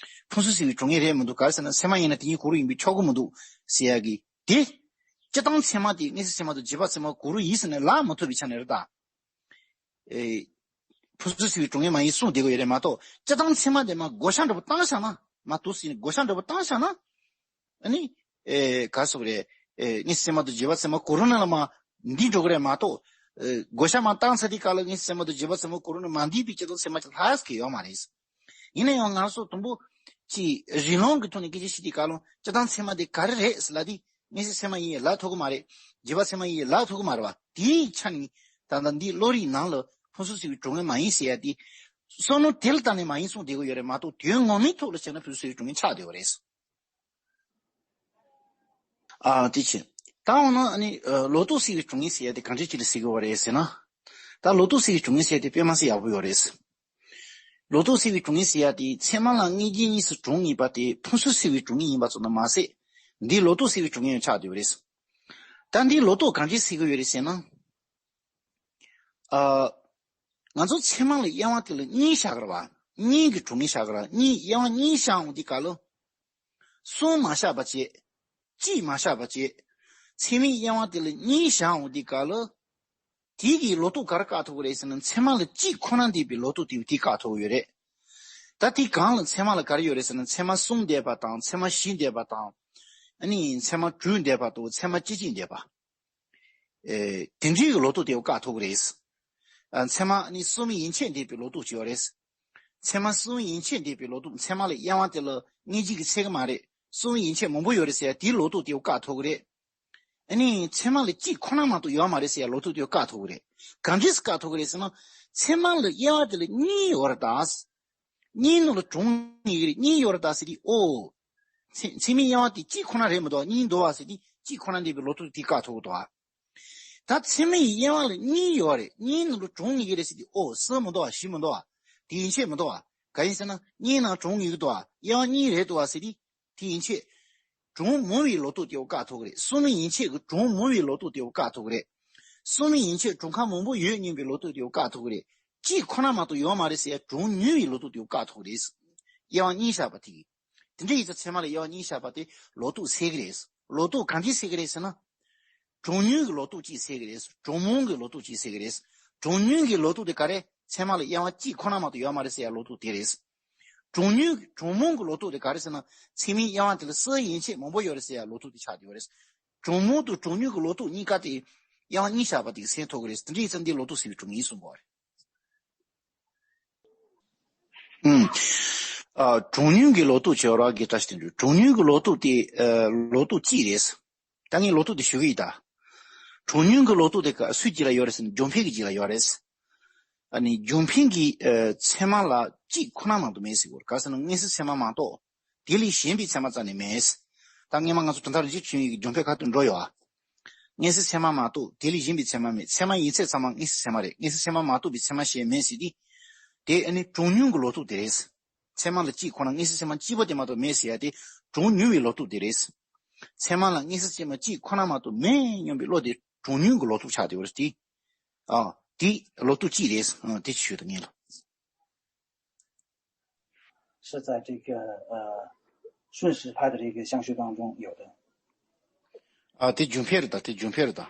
ཕུན་སུམ་ཚོགས་པའི་གྲོང་ངེས་རེད་མི་འདུག་ག་རེ་ཟེར་ན་ཚད་མ་ཡིན་ན་དེ་གཉིས་ག་རེ་ཡིན་པས་ཆོག་གི་མི་འདུག་ཟེར་ཡ་གི་དེ། སྤྱིར་བཏང་ཚད་མ་དེ་དངོས་སུ་ཚད་མ་དང་རྗེས་དཔག་ཚད་མ་ག་རེ་ཡིན་ཟེར་ནས་ལབ་མ་ཐུབ་པའི་ཆ་ནས་རེད་ད། ཨེ། ཕུན་སུམ་ཚོགས་པའི་གྲོང་ངེས་མ་ཡིན་གསུངས་བསྡད་ཀྱི་ཡོད་རེད་མ་གཏོགས། སྤྱིར་བཏང་ཚད་མ་དེ་མར་བགོ་བཤའ་འདྲ་པོ་བཏང་བཞག་ན། མར་འདུག་སེ་བགོ་བཤའ་འདྲ་པོ་བཏང་བཞག་ན། ཨ་ནི། ཨེ། ག་རེ་ཟེར་དགོས་རེད། ཨེ། དངོས་སུ་ཚད་མ་དང་རྗེས་དཔག་ཚད་མ་ག་རེ་ཡིན་ན་ལ་མར་འདི་འགྲོ་གི་རེད་མ་གཏོགས། ཨེ། བགོ་བཤའ་མར་བཏང་ཚར་དུས་སྐབས་ལ་དངོས་སུ་ཚད་མ་དང་རྗེས་དཔག་ཚད་མ་ག་རེ་ཡིན་ན་མར་འདི་པའི་སྤྱིར་བཏང་ཚད་མ་ཅིག་ལྷག་ཟེར་གྱི་ཡོད་མ་རེད། ཡིན་ན་ཡང་ང་ཚོ་དུམ་བུ་ཅིག་རིགས་ལམ་གྱི་ཐོག་ནས་སྐད་ཆ་བཤད་དུས་སྐབས་ལ་སྤྱིར་བཏང་ཚད་མ་དེ་ག་རེ་རེད་ཟེར་ལབ་དུས། དངོས་སུ་ཚད་མ་ཡིན་ལབ་ཐུབ་ཀྱི་མ་རེད། རྗེས་དཔག་ཚད་མ་ཡིན་ལབ་ཐུབ་ཀྱི་མ་རེད་བ། དེའི་ཆ་ནས་ད་ལྟ་འདི་བློ་རིག་ནང་ལ་ཕུན་སུམ་ཚོགས་པའི་གྲོང་ངེས་མ་ཡིན་ཟེར་ཡ་དེ། བསམ་བློ་དེ་ལ་བཏང་ནས་མ་ཡིན་གསུངས་བསྡད་ཀྱི་ཡོད་རེད་མ་གཏོགས། དོན་ངོ་མའི་ཐོག་ལ་བྱས་ན་ཕུན་སུམ་ཚོགས་པའི་གྲོང་ངེས་ཆགས་བསྡད་པ་རེད། ཨ་དེ་ཆེ། ད་འོ་ན་ཨ་ནི་ཨ་ལོ་ཏོག་སེལ་བའི་དྲུང་ངེས་ཟེར་ཡ་དེ་གང་འདྲ་ཅིག་ལ་ཟེར་གི་ཡོད་རེད་ཟེར་ན། ད་ལོ་ཏོག་སེལ་བའི་དྲུང་ངེས་ཟེར་ཡ་དེ་དཔེ་མ་སྲིད་ཡག་པོ་ཡོད་རེད། ལོ་ཏོག་སེལ་བའི་དྲུང་ངེས་ཟེར་ཡ་དེ་ཚད་མ་ལ་དངོས་རྒྱུ་གཉིས་སུ་གྲངས་ངེས་པ་དེ་ཕུང་སོལ་སེལ་བའི་དྲུང་ངེས་ཡིན་པ་ཙམ་དུ་མ་ཟད། འདི་ལོ་ཏོག་སེལ་བའི་དྲུང་ངེས་ཡང་ཆགས་བསྡད་ཡོད་རེད། ད་འདི་ལོ་ཏོག་གང་ཅི་སེལ་གི་ཡོད་རེད་ཟེར་ན། ཨ། ང་ཚོ་ཚད་མ་ལ་དབྱེ་བ་དེ་ལ་གཉིས་བཞག་གི་རེད་བ། གཉིས་ཀྱི་དྲུང་ངེས་བཞག་གི་རེད། གཉིས་དབྱེ་བ་གཉིས་བཞག་འོང་དུས་སྐབས་ལ། གསུམ་མ་བཞག་པ་བྱས། གཅིག་མ་བཞག་པ་བྱས། ཚད་མའི་དབྱེ་བ་དེ་ལ་གཉིས་བཞག་འོང་དུས་སྐབས་ལ། དེ་གིས་ལོ་ཏོག་ག་རེ་བཀག་ཐུབ་ཀྱི་རེད་ཟེར་ན། ཚད་མ་ལ་གཅིག་ཁོ་ན་འདུས་པའི་ལོ་ཏོག་དེ་དེ་བཀག་ཐུབ་ཀྱི་ཡོད་རེད། ད་དེ་སྒང་ལ་ཚད་མ་ལ་ག་རེ་ཡོད་རེད་ཟེར་ན། ཚད་མ་གསུམ་འདུས་པ་དང་། ཚད་མ་བཞི་འདུས་པ་དང་། ཨ་ནི་ཚད་མ་དྲུག་འདུས་པ་དང་། ཚད་མ་གཅིག་གཅིག་འདུས་པ། ཨེ། དེ་འདྲའི་གི་ལོ་ཏོག་དེ་བཀག་ཐུབ་ཀྱི་རེད། ཨ། ཚད་མ་ནི་གསུམ་ཡན་ཆད་འདུས་པའི་ལོ་ཏོག་ཅིག་ཡོད་རེད། ཚད་མ་གསུམ་ཡན་ཆད་འདུས་པའི་ལོ་ཏོག་ཚད་མ་ལ་དབྱེ་བ་དེ་ལ་དངོས་གཞི་གི་ཚད་ཀྱི་མ་རེད། གསུམ་ཡན་ཆད་མང་པོ་ཡོད་རེད་ཟེར་ཡ་དེའི་ལོ་ཏོག་དེ་བཀག་ཐུབ་ཀྱི་རེད། ཨ་ནི་ཚད་མ་ལ་གཅིག་ཁོ་ན་མ་གཏོགས་ཡོད་མ་རེད་ཟེར་ཡ་ལོ་ཏོག་དེ་བཀག་ཐུབ་ཀྱི་རེད། ག་འདྲས་སེ་བཀག་ཐུབ་ཀྱི་རེད་ཟེར་ན། ཚད་མ་ལ་དབྱེ་བ་དེ་ལ་གཉིས་ཡོད་རེད་ད། གཉིས་ནང་ལ་གྲངས་ངེས་ཀྱི་རེད། གཉིས་ཡོད་རེད་ད་ཟེར་དུས། ཨོ། ཚད་ཚད་མའི་དབྱེ་བ་དེ་གཅིག་ཁོ་ན་རེད་མི་འདུག་གཉིས་འདུག་བ་ཟེར་དུས། གཅིག་ཁོ་ན་འདུས་པའི་ལོ་ཏོག་དེ་བཀག་ཐུབ་ཀྱི་འདུག་ད་ཚད་མའི་དབྱེ་བ་ལ་གཉིས་ཡོད་རེད། གཉིས་ནང་ལ་གྲངས་ངེས་ཀྱི་རེད་ཟེར་དུས། ཨོ། གསུམ་མི་འདུག་བ། བཞི་མི་འདུག་བ། དེ་ཡན་ཆད་མི་འདུག་བ། ག་ཡིན་ཟེར་ན། གཉིས་ནང་གྲངས་ངེས་ཀྱི་འདུག་བ། དབྱེ་བ་གཉིས་རེད་འདུག་བ་ཟེར་དུས། དེ་ཡན་ཆད། གྲངས་མང་བའི་ལོ་ཏོག་དེ་བཀག་ཐུབ་ཀྱི་རེད། གསུམ་ཡན་ཆད་ཀྱི་གྲངས་མང་བའི་ལོ་ཏོག་དེ་བཀག་ཐུབ་ཀྱི་རེད། གསུམ་ཡན་ཆད་གྲངས་ཀ་མང་པོ་ཡོད་སྙམ་པའི་ལོ་ཏོག་དེ་བཀག་ཐུབ་ཀྱི་རེད། གཅིག་ཁོ་ན་མ་གཏོགས་ཡོད་མ་རེད་ཟེར་ཡ་གྲངས་ཉུང་བའི་ལོ་ཏོག་དེ་བཀག་ཐུབ་ཀྱི་རེད། དབྱེ་བ་གཉིས་བཞག་པ་དེ་གིས། དེ་འདྲ་ཡིན་ཙང་ཚད་མ་ལ་དབྱེ་བ་གཉིས་བཞག་པ་དེ་ལོ་ཏོག་སེལ་གྱི་རེད། ལོ་ཏོག་གང་འདྲས་སེལ་གྱི་རེད་ཟེར་ན། གྲངས་ཉུང་གི་ལོ་ཏོག་གཅིག་སེལ་གྱི་རེད། གྲངས་མང་གི་ལོ་ཏོག་གཅིག་སེལ་གྱི་རེད། གྲངས་ཉུང་གི་ལོ་ཏོག་དེ་ག་རེ། ཚད་མ་ལ་དབྱེ་བ་གཅིག་ཁོ་ན་མ་གཏོགས་ཡོད་མ་རེད་ཟེར་ཡ་ལོ་ཏོག་དེ་རེད། གྲངས་ཉུང་གྲངས་མང་གི་ལོ་ཏོག་དེ་ག་རེ་ཟེར་ན། ཚད་མའི་དབྱེ་བ་དེ་ལ་གསུམ་ཡན་ཆད་མང་པོ་ཡོད་རེད་ཟེར་ཡ་ལོ་ཏོག་དེ་ཆགས་བསྡད་ཡོད་རེད། གྲངས་མང་དང་གྲངས་ཉུང་གི་ལོ་ཏོག་གཉིས་ཀ་དེ་དབྱེ་བ་གཉིས་བཞག་པ་དེ་གིས་སེལ་ཐུབ་ཀྱི་རེད། དེ་འདྲ་ཡིན་ཙང་འདི་ལོ་ཏོག་སེལ་བའི་གྲངས་ངེས་གསུང་གི་ཡོད་རེད། ཨུམ། ཨ། གྲངས་ཉུང་གི་ལོ་ཏོག་བྱས་པ་རེད་བ། དགེ་བཀྲ་ཤིས་དོན་གྲུབ། གྲངས་ཉུང་གི་ལོ་ཏོག་དེ། ཨ། ལོ་ཏོག་གཅིག་རེད། ད་ངས་ལོ་ཏོག་དེ་ཞུ་གི་ཡིན་ད། གྲངས་ཉུང་གི་ལོ་ཏོག་དེ་ག་སུའི་རྗེས་ལ་ཡོད་རེད་ཟེར་ན། རྒྱང་འཕེན་གྱི་རྗེས་ལ་ཡོད་རེད། ཨ་ནི་རྒྱང་འཕེན་གྱི། ཨ། ཚད་མ་ལ་གཅིག་ཁོ་ན་མ་གཏོགས་མེད་ཟེར་གྱི་ཡོད་རེད། ག་རེ་ཟེར་ན། མངོན་གསལ་ཚད་མ་མ་གཏོགས། དེ་ལས་གཞན་པའི་ཚད་མ་རྩ་ནས་མེད། ད་སྔོན་མ་ང་ཚོ་གྲུབ་མཐའ་རིན་པོ་ཆེའི་རྒྱང་འཕེན་ཁ་ཐུག་འགྲོ་ཡོད་ཨ། མངོན་གསལ་ཚད་མ་མ་གཏོགས་དེ་ལས་གཞན་པའི་ཚད་མ་མེད། ཚད་མ་ཡིན་ཚད་ཚང་མ་མངོན་གསལ་ཚད་མ་རེད། མངོན་གསལ་ཚད་མ་མ་གཏོགས་པའི་ཚད་མ་གཞན་མེད་ཟེར་དུས། དེ་ཨ་ནི་གྲངས་ཉུང་གི་ལོ་ཏོག་དེ་རེད། ཚད་མ་ལ་གཅིག་ཁོ་ན། མངོན་གསལ་ཚད་མ་གཅིག་པོ་དེ་མ་གཏོགས་མེད་ཟེར་ཡ་དེ་གྲངས་ཉུང་བའི་ལོ་ཏོག་དེ་རེད། ཚད་མ་ལ་མངོན་གསལ་ཚད་མ་གཅིག་ཁོ་ན་མ་གཏོགས་མེད་སྙམ་པའི་བློ་དེ་གྲངས་ཉུང་གི་ལོ་ཏོག་ཆགས་བསྡད་ཡོད་རེད་དེ། ཨ། དེ་ལོ་ཏོག་གཅིག་རེད། ཨ། དེ་ཅིག་ཞུ་ད་ངེས་ལ། 是在这个呃顺时拍的这个相续当中有的。 ཨ། དེ་རྒྱང་འཕེན་རེད་ད། དེ་རྒྱང་འཕེན་རེད་ད།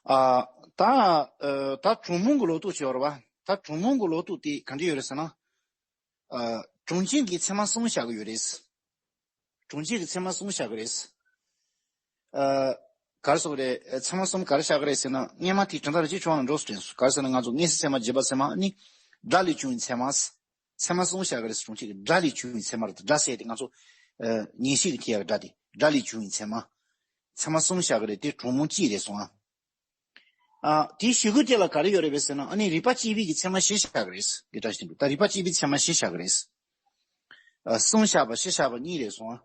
ཨ། ད་ཨ་ད་གྲངས་མང་གི་ལོ་ཏོག་ཅིག་ཡོད་རེད་བ། ད་གྲངས་མང་གི་ལོ་ཏོག་དེ་ག་འདྲ་ཡོད་རེད་ཟེར་ན། ཨ། གྲངས་ཅན་གྱི་ཚད་མ་གསུམ་བཞག་གི་ཡོད་རེད། གྲངས་ཅན་གྱི་ཚད་མ་གསུམ་བཞག་གི་རེད། ཨ། ག་རེ་ཟེར་དགོས་རེད། ཚད་མ་གསུམ་ག་རེ་བཞག་གི་རེད་ཟེར་ན། སྔོན་མ་དེ་གྲུབ་མཐའ་རིན་པོ་ཆེའི་ཆོས་ནང་འགྲོ་སོང་དྲན་སོང་། ག་རེ་ཟེར་ན། ང་ཚོ་མངོན་གསལ་ཚད་མ། རྗེས་དཔག་ཚད་མ། ཨ་ནི་སྒྲ་ལས་བྱུང་བའི་ཚད་མ། ཚད་མ་གསུམ་བཞག་གི་རེད། གྲངས་ཅན་གྱི་སྒྲ་ལས་བྱུང་བའི་ཚད་མ་རེད། སྒྲ་ཟེར་དེ་ང་ཚོ་ཨ་ཉན་ཤེས་ཀྱི་ཐད་ཡག་སྒྲ་དེ། སྒྲ་ལས་བྱུང་བའི་ཚད་མ། ཚད་མ་གསུམ་བཞག་གི་རེད། དེ་གྲངས་མང་གཅིག་རེད་སོང་ཨ། ཨ། དེའི་གཞུག་གུ་དེ་ལ་ག་རེ་ཡོད་རེད་པས་ཟེར་ན། ཨ་ནི་རིགས་པ་གཅིག་པའི་གི་ཚད་མ་བཞི་བཞག་གི་རེད། དགེ་བཀྲ་ཤིས་དོན་གྲུབ། ད་རིགས་པ་གཅིག་པའི་ཚད་མ་བཞི་བཞག་གི་རེད། ཨ། གསུམ་བཞག་པ། བཞི་བཞག་པ་གཉིས་རེད་སོང་ཨ།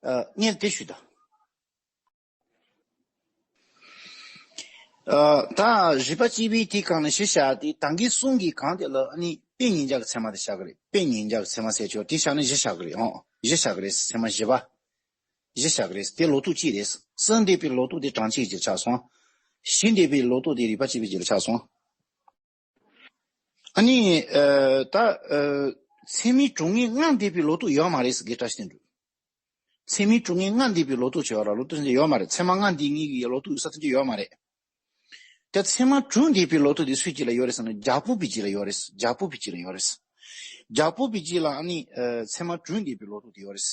ཨ། ངས་དེ་ཞུས་ད། ཨ། ད་རིགས་པ་གཅིག་པའི་དེའི་སྒང་ལ་བཞི་བཞག་སྟེ། ད་གིན་གསུམ་གྱི་སྒང་དེ་ལ་ཨ་ནི་དཔེ་ཉིད་འཇགས་ཀྱི་ཚད་མ་དེ་བཞག་གི་རེད། དཔེ་ཉིད་འཇགས་ཀྱི་ཚད་མ་ཟེར་ཆོག་དེ་བཞག་ན་བཞི་བཞག་གི་རེད། ཨོ། བཞི་བཞག་གི་རེད། ཚད་མ་བཞི་པ། བཞི་བཞག་གི་རེད། དེ་ལོ་ཏོག་གཅིག་རེད། གསུམ་འདུས་པའི་ལོ་ཏོག་དེ་གྲངས་ཅན་གྱི་རྗེས་ལ་ཆགས་སོང་། བཞི་འདུས་པའི་ལོ་ཏོག་དེ་རིགས་པ་གཅིག་པའི་རྗེས་ལ་ཆགས་སོང་། ཨ་ནི་ཨ་ད་ཨ་ཚད་མའི་གྲངས་ངེས་ལྔ་འདུས་པའི་ལོ་ཏོག་ཡོད་མ་རེད་ཟེར། དགེ་བཀྲ་ཤིས་དོན་གྲུབ། ཚད་མའི་གྲངས་ངེས་ལྔ་འདུས་པའི་ལོ་ཏོག་ཅིག་ཡོད་ར། ལོ་ཏོག་ཅིག་ཡོད་མ་རེད། ཚད་མ་ལྔ་འདུས་ངེས་ཀྱི་ལོ་ཏོག་ཡོད་ས་དེ་འདྲ་ཡོད་མ་རེད། དེ་ཚད་མ་དྲུག་འདུས་པའི་ལོ་ཏོག་དེ་སུའི་རྗེས་ལ་ཡོད་རེད་ཟེར་ན། རྒྱ་སྤོབས་པའི་རྗེས་ལ་ཡོད་རེད། རྒྱ་སྤོབས་པའི་རྗེས་ལ་ཡོད་རེད། རྒྱ་སྤོབས་པའི་རྗེས་ལ་ཨ་ནི་ཨ་ཚད་མ་དྲུག་འདུས་པའི་ལོ་ཏོག་དེ་ཡོད་རེད།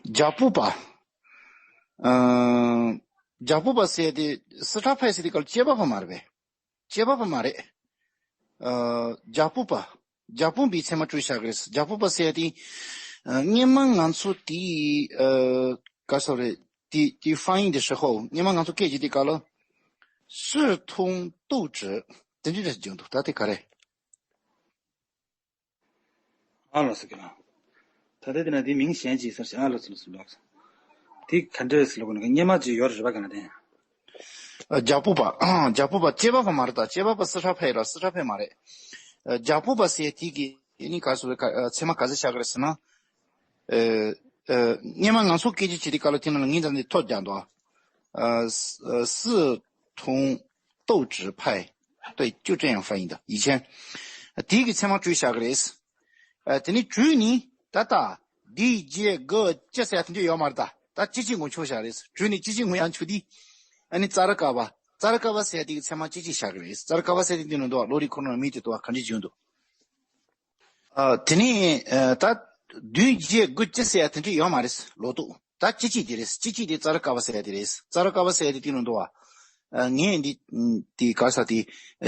རྒྱ་སྤོབས་པ། ཨ། རྒྱ་སྤོབས་པ་ཟེར་དེ་སི་ཏྲ་ཕའི་ཟེར་དེ་ག་ལ་དཔྱད་པ་པོ་མ་རེད་པས། དཔྱད་པ་པོ་མ་རེད། ཨ། རྒྱ་སྤོབས་པ། རྒྱ་སྤོབས་པའི་ཚད་མ་དྲུག་བཞག་གི་རེད། རྒྱ་སྤོབས་པ་ཟེར་དེ། ཨ། སྔོན་མ་ང་ཚོ་དེ། ཨ། ག་རེ་ཟེར་དགོས་རེད། དེ་དེ་翻译的时候། སྔོན་མ་ང་ཚོ་སྐད་ཀྱི་དེ་ག་ལ་视通斗指། དེ་འདྲ་རེད་བརྗོད་འདུག་ད་དེ་ག་རེད། ཨ། ལགས་སོ། ཁྱེད་རང་ ད་ལྟ་དེ་ན་དེ་མིང་གཞན་ཅིག་ཟེར་ཞིག་ཨ་ལོ་ཚུལ་ལོ་ཚུལ་ལོ། དེ་ག་འདྲ་ཟེར་ལོ་གོ་ན་སྙེ་མ་ཅིག་ཡོད་རེད་པ་ག་ན་དེ། རྒྱལ་པོ་པ། རྒྱལ་པོ་པ་སྐྱེས་པ་པ་མ་རེད་ད། སྐྱེས་པ་པ་སི་ཁྲ་ཕའི་ར་སི་ཁྲ་ཕའི་མ་རེད། རྒྱལ་པོ་པ་ཟེར་དེ་གི་ཨ་ནི་ག་སོ་རེད། ཚད་མ་ག་ཚོད་བཞག་གི་རེད་ཟེར་ན། ཨ། ཨ། སྙེ་མ་ང་ཚོ་སྐད་ཆ་བྱེད་དུས་སྐབས་ལ་དེ་ནང་ལ་ངས་ད་འདི་ཐོ་རྒྱག་འདུག་ཨ། 四通斗指派，对，就这样翻译的。以前 དེ་གི་ཚད་མ་བྲིས་བཞག་གི་རེད། ཨ། དེ་ནས་བྲིས་ནི་ད་ལྟ་འདི་རྗེ་དགུ་ཅི་ཟེར་ཡ་དེ་འདྲ་ཡོད་མ་རེད་ད། ད་ཅི་ཅི་ངོ་ཆོག་བཞག་རེད། བྲིས་ནི་ཅི་ཅི་ངོ་ཡང་ཆུ་དི། ཨ་ནི་ཙ་ར་ཀ་བ། ཙ་ར་ཀ་བ་ཟེར་ཡ་དེ་གི་ཚད་མ་ཅི་ཅི་བཞག་གི་རེད། ཙ་ར་ཀ་བ་ཟེར་དེ་འདི་ནང་འདུག་ལོ་རེ་ཁོ་ན་མི་དེ་འདུག་ག་འདྲ་བྱུང་འདུག་ཨ། དེ་ནས་ཨ། ད་བདུན་བརྒྱད་དགུ་བཅུ་ཟེར་ཡ་དེ་འདྲ་ཡོད་མ་རེད། ལོ་ཏོག་ད་སྤྱི་གཅིག་དེ་རེད། སྤྱི་གཅིག་དེ་ཙ་ར་ཀ་བ་ཟེར་ཡ་དེ་རེད། ཙ་ར་ཀ་བ་ཟེར་ཡ་དེ་དེ་ནང་འདུག་བ། ཨ། ངས་འདི་དེ་ག་ས་དེ་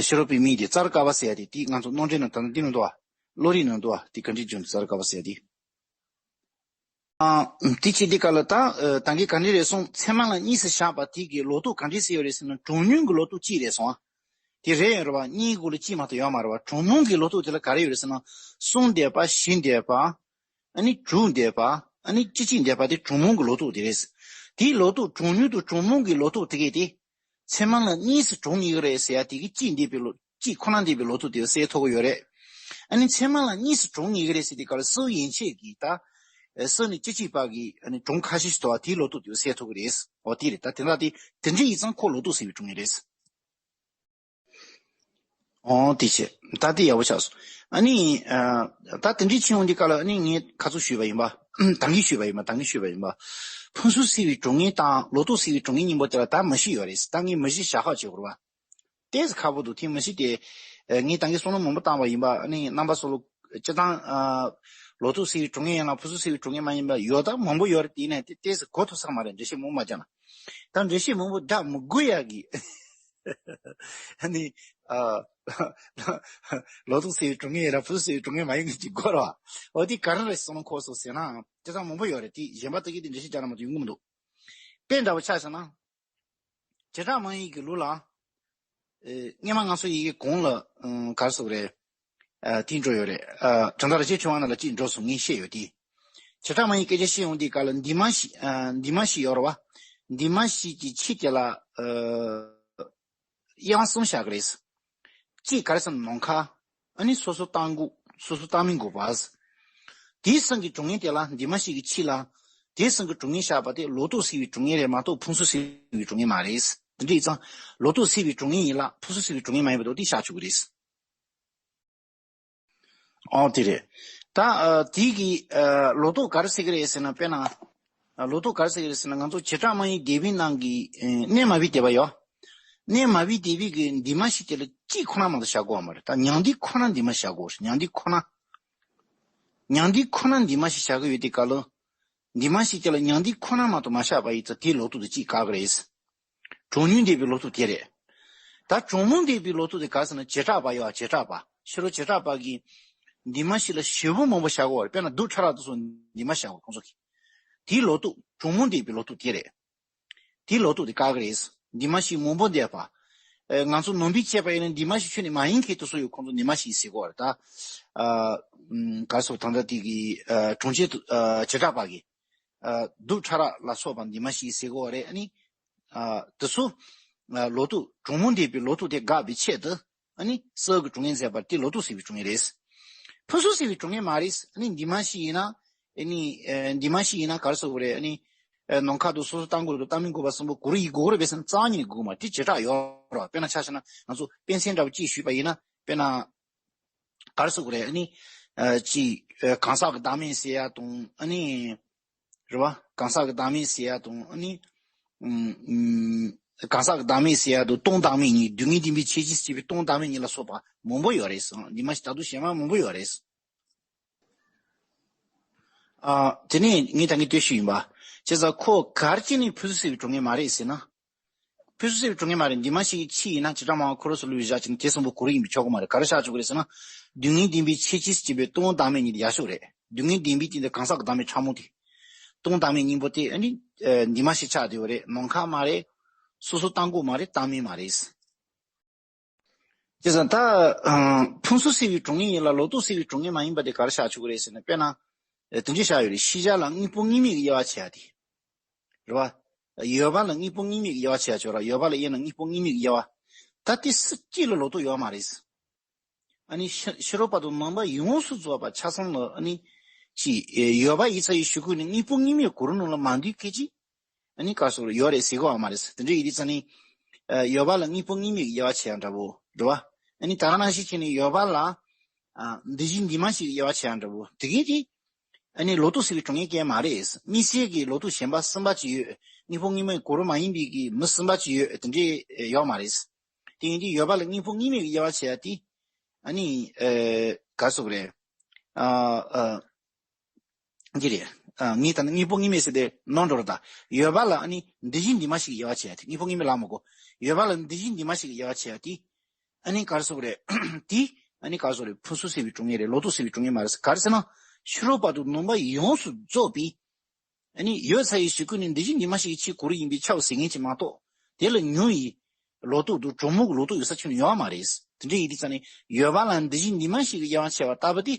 ཤེས་རབ་པའི་མིང་དེ་ཙ་ར་ཀ་བ་ཟེར་ཡ་དེ་དེ་ང་ཚོ་ནང་འདྲེན་ནང་ད་ནང་དེ་ནང་འདུག་བ། བློ་རིག་ནང་འདུག་བ། དེ་ག་འདྲ་བྱུང་ཙ་ར་ཀ་བ་ཟེར་ཡ་དེ། ཨ། དེ་ཅི་འདི་ག་ལ་ད། ཨ། ད་གིན་ག་འདྲ་རེད་སོང་། ཚད་མ་ལ་གཉིས་སུ་བཞག་པ་དེ་གི་ལོ་ཏོག་ག་འདྲ་ཟེར་ཡོད་རེད་ཟེར་ན་གྲངས་ཉུང་གི་ལོ་ཏོག་གཅིག་རེད་སོང་། དེ་རེད་ཡོད་རེད་བ། གཉིས་གོ་ལ་གཅིག་མ་གཏོགས་ཡོད་མ་རེད་བ། གྲངས་མང་གི་ལོ་ཏོག་དེ་ལ་ག་རེ་ཡོད་རེད་ཟེར་ན་གསུམ་འདས་པ། བཞི་འདས་པ། ཨ་ནི་དྲུག་འདས་པ། ཨ་ནི་བཅུ་གཅིག་འདས་པ་དེ་གྲངས་མང་གི་ལོ་ཏོག་དེ་རེད། དེའི་ལོ་ཏོག་གྲངས་ཉུང་དང་གྲངས་མང་གི་ལོ་ཏོག་དེ་གས་དེ། ཚད་མ་ལ་གཉིས་སུ་གྲངས་ངེས་ཀྱི་རེད་ཟེར་ཡ་དེ་གི་གཅིག་འདས་པའི་ལོ། གཅིག་ཁོ་ན་འདས་པའི་ལོ་ཏོག་དེ་གསལ་ཐུབ་ཀྱི་ཡོད་རེད། ཨ་ནི་ཚད་མ་ལ་གཉིས་སུ་གྲངས་ངེས་ཀྱི་རེད་ཟེར་དེ་ག་ལ་སུ་ཡན་ཆད་ཀྱི་ད། ཨ། སུ་ནི་བཅུ་གཅིག་པ་གི་ཨ་ནི་གྲངས་ཁ་ཤས་ཤིག་ཐོག་དེའི་ལོ་ཏོག་དེ་གསལ་ཐུབ་ཀྱི་རེད། འོ་དེ་རེད། ད་དེ་འདྲ་དེ་དེ་འདྲ་ཡིན་ཙང་ཁོ་ལོ་ཏོག་ཟེར་བའི་གྲངས་ངེས་རེད། ཨོ་དེ་བྱས། ད་དེ་ཡག་པོ་ཆགས་སོང་། ཨ་ནི། ཨ། ད་དེ་འདྲའི་ཕྱིན་འོང་དེ་ག་ལ་ཨ་ནི་ངས་ཁ་ཚུགས་ཞུས་པ་ཡིན་པ། ད་གིན་ཞུས་པ་ཡིན་པ། ད་གིན་ཞུས་པ་ཡིན་པ། ཕུན་སུམ་ཚོགས་པའི་གྲངས་ངེས་དང་ལོ་ཏོག་ཚོགས་པའི་གྲངས་ངེས་གཉིས་པོ་དེ་ལ་ད་མ་གཞི་ཡོད་རེད། ད་ངས་མ་གཞི་བཞག་ཁག་བྱེད་དགོས་རེད་བ། ཏོག་ཙམ་ཁག་པོ་འདུག་དེ་མ་གཞི་དེ། ཨ། ངས་ད་གིན་བསམ་བློ་མང་པོ་བཏང་བ་ཡིན་པ། ཨ་ནི་རྣམ་པ་ཚོ་ལ་སྤྱིར་བཏང་། ཨ། ལོ་ཏོག་ཚོགས་པའི་གྲངས་ངེས་ཡིན་ན་ཕུན་སུམ་ཚོགས་པའི་གྲངས་ངེས་མ་ཡིན་པ་ཡོད་ད་མང་པོ་ཡོད་རེད། དེ་ཡིན་ན་དེ་ཏོག་ཙམ་གོ་ཐུབ་ས་མ་རེད། འགྲེལ་བཤད་མང་པོ་མ་རྒྱག་ན། ད་འགྲེལ་བཤད་མང་པོ་རྒྱག་མི་དགོས་ཡ་གི། ཨ་ནི། ཨ། ལོ་ཏོག་ཚོགས་པའི་གྲངས་ངེས་ཡིན་ན་ཕུན་སུམ་ཚོགས་པའི་གྲངས་ངེས་མ་ཡིན་མཁན་ཅིག་དགོས་རེད་བ། འོ་དེ་ག་རེ་རེད་བསམ་བློ་འཁོར་སོང་ཟེར་ན། དེ་ཚང་མང་པོ་ཡོད་རེད། དེ་གཞན་པ་ད་གིན་དེ་འགྲེལ་བཤད་རྒྱག་ན་མ་གཏོགས་ཡོང་གི་མི་འདུག་དཔེ་འདྲ་པོ་ཆ་བཞག་ན། བྱེ་བྲག་སྨྲ་བའི་ཡི་གེའི་ལུགས་ལ། ཨེ། སྔོན་མ་ང་ཚོ་ཡི་གེ་གོང་ལ། ཨ། ག་རེ་ཟེར་དགོས་རེད། ཨ། དེ་འགྲོ་ཡོད་རེད། ཨ། གྲངས་ཀ་རིག་བྱེད་ཆུང་བ་ནང་ལ་གཅིག་འགྲོ་སོང་། ངས་བཤད་ཡོད་དེ། བྱེ་བྲག་སྨྲ་བའི་སྐད་ཆ་བཤད་ཡོང་དུས་སྐབས་ལ་འདུས་མ་བྱས། ཨ། འདུས་མ་བྱས་ཡོད་རེད་བ། འདུས་མ་བྱས་ཀྱི་ཕྱི་དེ་ལ། ཨ། དབྱེ་བ་གསུམ་བཞག་གི་རེད། གཅིག་ག་རེ་ཟེར་ན་ནམ་མཁའ། ཨ་ནི་སོ་སོ་རྟག་འགོག་སོ་སོ་རྟག་མི་འགོག་པ། དེ་གསུམ་གྱི་གྲངས་ངེས་དེ་ལ་འདུས་མ་བྱས་ཀྱི་ཕྱི་ལ། དེ་གསུམ་གྱི་གྲངས་ངེས་བཞག་པ་དེ་ལོ་ཏོག་ཚོགས་པའི་གྲངས་ངེས་རེད་མ་གཏོགས་ཕུན་སུམ་ཚོགས་པའི་གྲངས་ངེས་མ་རེད། དེ་འདྲ་ཡིན་ཙང་ལོ་ཏོག་ཚོགས་པའི་གྲངས་ངེས་ཡིན་ལ་ཕུན་སུམ་ཚོགས་པའི་གྲངས་ངེས་མ་ཡིན་པ་འདུག་དེ་བཞག་ཆོག་གི་རེད། ཨོ་དེ་རེད། ད། ཨ། དེ་གི། ཨ། ལོ་ཏོག་ག་རེ་ཟེར་གི་རེད་ཟེར་ན། དཔེར་ན། ཨ། ལོ་ཏོག་ག་རེ་ཟེར་གི་རེད་ཟེར་ན། ང་ཚོ་བྱེ་བྲག་སྨྲ་བའི་སྡེ་པའི་ནང་གི། ཨ། གནས་མ་བུའི་སྡེ་པ་ཡོད། གནས་མ་བུའི་སྡེ་པའི་གི་འདུས་མ་བྱས་དེ་ལ་གཅིག་ཁོ་ན་མ་གཏོགས་བཞག་དགོས་པ་མ་རེད། ད་མྱང་འདས་ཁོ་ན་འདུས་མ་བྱས་བཞག་དགོས་རེད། མྱང་འདས་ཁོ་ན། མྱང་འདས་ཁོ་ན་འདུས་མ་བྱས་བཞག་གི་ཡོད་དུས་སྐབས་ལ། འདུས་མ་བྱས་དེ་ལ་མྱང་འདས་ཁོ་ན་མ་གཏོགས་མ་བཞག་པ་ཡིན་ཙང་དེའི་ལོ་ཏོག་དེ་གཅིག་བཀག་གི་རེད། གྲངས་ཉུང་འདས་པའི་ལོ་ཏོག་དེ་རེད། ད་གྲངས་མང་འདས་པའི་ལོ་ཏོག་དེ་ག་རེ་ཟེར་ན་བྱེ་བྲག་པ་ཡོད། བྱེ་བྲག་པ། ཕྱི་རོལ་བྱེ་བྲག་པ་གིས་འདུས་མ་བྱས་ལ་བྱེད་པོ་མང་པོ་བཞག་གི་ཡོད་རེད། དཔེར་ན་རྡུལ་ཕྲ་རབ་དེ་ཚོ་འདུས་མ་བྱས་བཞག་གི་ཡོད། ཁོང་ཚོ་གིས། དེའི་ལོ་ཏོག་གྲངས་མང་འདས་པའི་ལོ་ཏོག་དེ་རེད། དེའི་ལོ་ཏོག་དེ་བཀག་གི་རེད། འདུས་མ་བྱས་མང་པོ་འདས་པ། ཨེ། ང་ཚོ་ནང་པའི་དཔྱད་པ་ཡིན་ན་འདུས་མ་བྱས་ཁྱོན་ནས་མ་ཡིན་མཁན་དེ་ཚོ་ཡང་ཁོང་ཚོ་འདུས་མ་བྱས་ཟེར་གི་ཡོད་རེད་ད། ཨ། ཨམ། ག་རེ་ཟེར། ད་ལྟ་དེ་གི། ཨ། གྲངས་ཆེན་དུ། ཨ། བྱེ་བྲག་པ་གིས། ཨ། རྡུལ་ཕྲ་རབ་ལ་སོགས་པ་འདུས་མ་བྱས་ཟེར་གི་ཡོད་རེད། ཨ་ནི། ཨ། དེ་ཚོ། ཨ། ལོ་ཏོག་གྲངས་མང་འདས་པའི་ལོ་ཏོག་དེ་དགག་པའི་ཆེད་དུ། ཨ་ནི་སུ་གི་གྲངས་ངེས་མཛད་པ་དེ་ལོ་ཏོག་ཚོགས་པའི་གྲངས་ངེས་རེད། ཕུན་སུམ་ཚོགས་པའི་གྲངས་ངེས་མ་རེད། ཨ་ནི་འདུས་མ་བྱས་ཡིན་ན། ཨ་ནི། ཨ། འདུས་མ་བྱས་ཡིན་ན་ག་རེ་ཟེར་དགོས་རེད། ཨ་ནི། ཨ། ནམ་མཁའ་དང་སོ་སོ་རྟག་འགོག་དང་རྟག་མི་འགོག་པ་གསུམ་པོ་གོ་རིམ་ཡིན་དགོས་རེད་པས་ཟེར་ན་རྩ་བ་ཉིད་ནས་དགོས་མ་རེད། དེ་བྱེ་བྲག་ཡོད་རེད། དཔེར་ན་ཆ་བཞག་ན་ང་ཚོ་དཔེ་མཚོན་འདྲ་པོ་གཅིག་ཞུས་པ་ཡིན་ན། དཔེར་ན། ག་རེ་ཟེར་དགོས་རེད། ཨ་ནི། ཨ། གཅིག་ཨ། གང་ཟག་གི་བདག་མེད་ཟེར་ཡ་དང་། ཨ་ནི། རེད་བ། གང་ཟག་གི་བདག་མེད་ཟེར་ཡ་དང་། ཨ་ནི། ཨུམ། ཨུམ། གང་ཟག་གི་བདག་མེད་ཟེར་ཡ་དང་། སྟོང་བདག་མེད་གཉིས། སྡུག་བསྔལ་བདེན་པའི་ཁྱད་ཆོས་སུ་སྐྱེས་པའི་སྟོང་བདག་མེད་གཉིས་ལ་སོགས་པ་མང་པོ་ཡོད་རེད་ཟེར། འདུས་མ་བྱས་ད་དུང་གཞན་མ་མང་པོ་ཡོད་རེད་ཟེར། ཨ། དེ་ནས་ངས་ད་གིན་ལྟོས་ཤིག་ཡིན་པ། བྱས་ཙང་ཁོ་ག་རེ་བྱས་ནས་ཕུན་སུམ་ཚོགས་པའི་གྲངས་ངེས་མ་རེད་ཟེར་ན། ཕུན་སུམ་ཚོགས་པའི་གྲངས་ངེས་མ་རེད། འདུས་མ་བྱས་ཀྱི་ཕྱིར་ཡིན་ན་བྱེ་བྲག་སྨྲ་བ་ཁོ་རང་ཚོ་ལུགས་བཞག་བྱས་ན་དེ་གསུམ་པོ་གོ་རིམ་ཡིན་པས་ཆོག་གི་མ་རེད། ག་རེ་ཆགས་ཆོག་གི་རེད་ཟེར་ན། སྡུག་བསྔལ་བདེན་པའི་ཁྱད་ཆོས་སུ་སྐྱེས་པའི་སྟོང་བདག་མེད་གཉིས་དེ་ཡག་ཤོས་རེད། སྡུག་བསྔལ་བདེན་པའི་སྟེང་དུ་གང་ཟག་གི་བདག་མེད་ཕྲ་མོ་དེ། སྟོང་བདག་མེད་གཉིས་པོ་དེ་ཨ་ནི། ཨ། འདུས་མ་བྱས་ཆགས་བསྡད་ཡོད་རེད། ནམ་མཁའ་མ་རེད། སོ་སོ་རྟག་འགོག་མ་རེད། རྟག་མིན་མ་རེད། བྱས་ཙང་ད། ཨ། ཕུན་སུམ་ཚོགས་པའི་གྲངས་ངེས་ཡིན་ལ་ལོ་ཏོག་ཚོགས་པའི་གྲངས་ངེས་མ་ཡིན་པ་དེ་ག་རེ་ཆགས་ཆོག་གི་རེད་ཟེར་ན། དཔེར་ན། དེ་འདྲ་བཞག་ཡོད་རེད། ཤེས་བྱ་ལ་དངོས་པོ་དངོས་མེད་ཀྱི་དབྱེ་བ་ཕྱེ་ཡ་དེ། རེད་བ། ཡོད་པ་ལ་དངོས་པོ་དངོས་མེད་ཀྱི་དབྱེ་བ་ཕྱེ་ཡ་ཆོག་ར། ཡོད་པ་ལ་དབྱེ་ན་དངོས་པོ་དངོས་མེད་ཀྱི་དབྱེ་བ། ད་དེ་སུ་གཅིག་ལ་ལོག་རྟོག་ཡོད་མ་རེད། ཨ་ནི་ཕྱི་ཕྱི་རོལ་པ་དང་ནང་པ་ཡོངས་སུ་རྫོགས་པ་ཆ་ཚང་ལ་ཨ་ནི་ཅི་ཡོད་པ་ཡིན་ཚ་ཡི་ཤུ་གུ་ནི་དངོས་པོ་དངོས་མེད་གོ་རུ་ནང་ལ་མ་འདུས་སྐད་ཅིག་ཨ་ནི་ག་སོགས་ཡོད་རེད་ཟེར་གོ་བ་མ་རེད། དེ་འདྲ་ཡིན་དུས་ཙང་ནི་ཡོད་པ་ལ་དངོས་པོ་དངོས་མེད་ཀྱི་དབྱེ་བ་ཕྱེ་ཡ་འདྲ་བོ་རེད་བ། ཨ་ནི་ད་ག་ནང་བཞིན་བྱས་ནས་ཡོད་པ་ལ་འདི་བཞིན་འདི་མ་ཞིག་གི་དབྱེ་བ་ཕྱེ་ཡ་འདྲ་བོ་དེ་གས་དེ། ཨ་ནི་ལོག་རྟོག་སེལ་བའི་གྲུབ་ངེས་ཀྱང་མ་རེད། དམིགས་བསལ་གྱི་ལོག་རྟོག་གཞན་པ་གསུམ་པ་ཅིག་ཡོད། དངོས་པོ་དངོས་མེད་གོ་རུ་མ་ཡིན་པའི་གི་མི་གསུམ་པ་ཅིག་ཡོད། དེ་འདྲས་ཡོད་མ་རེད། དེ་ཡིན་དུས་ཡོད་པ་ལ་དངོས་པོ་དངོས་མེད་ཀྱི་དབྱེ་བ་ཕྱེ་ཡ་དེ། ཨ་ནི་ཨ་ག་སོགས་རེད། ཨ་ཨ་འདི་རེད། ཨ་ངས་ད་ནི་དངོས་པོ་དངོས་མེད་ཟེར་ཏེ་ནོར་འགྲོ་ར། ད་ཡོད་པ་ལ་ཨ་ནི་འདི་བཞིན་འདི་མ་ཞིག་གི་དབྱེ་བ་ཕྱེ་ཡ་དེ། དངོས་པོ་དངོས་མེད་ལ་མ་གོ། ཡོད་པ་ལ་འདི་བཞིན་འདི་མ་ཞིག་གི་དབྱེ་བ་ཕྱེ་ཡ་དེ། ཨ་ནི་ག་རེ་ཟེར་དགོས་རེད། དེ་ཨ་ནི་ག་རེ་ཟེར་དགོས་རེད། ཕུང་གསུམ་སེལ་བའི་གྲུབ་ངེས་རེད། ལོག་རྟོག་སེལ་བའི་གྲུབ་ངེས་མ་རེད། ག་རེ་ཟེར་ན། ཕྱི་རོལ་པ་དང་ནང་པ་ཡོངས་སུ་རྫོགས་པའི་ཨ་ནི་ཡོད་ཚ་ཡི་ཤུ་གུ་ནི་འདི་བཞིན་འདི་མ་ཞིག་གི་ཆེས་གོ་རིམ་ཡིན་པའི་ཆ་བ་ཟེར་མཁན་ཅིག་མ་གཏོགས། དེ་ལ་ཉོན་ཡི་ལོག་རྟོག་དང་གྲོག་མོ་གི་ལོག་རྟོག་ཡོད་ས་ཁྱོན་ནས་ཡོད་མ་རེད། དེ་འདྲ་ཡིན་དུས་ཙང་ནས་ཡོད་པ་ལ་འདི་བཞིན་འདི་མ་ཞིག་གི་དབྱེ་བ་ཕྱེ་བ་ལྟ་བུ་དེ།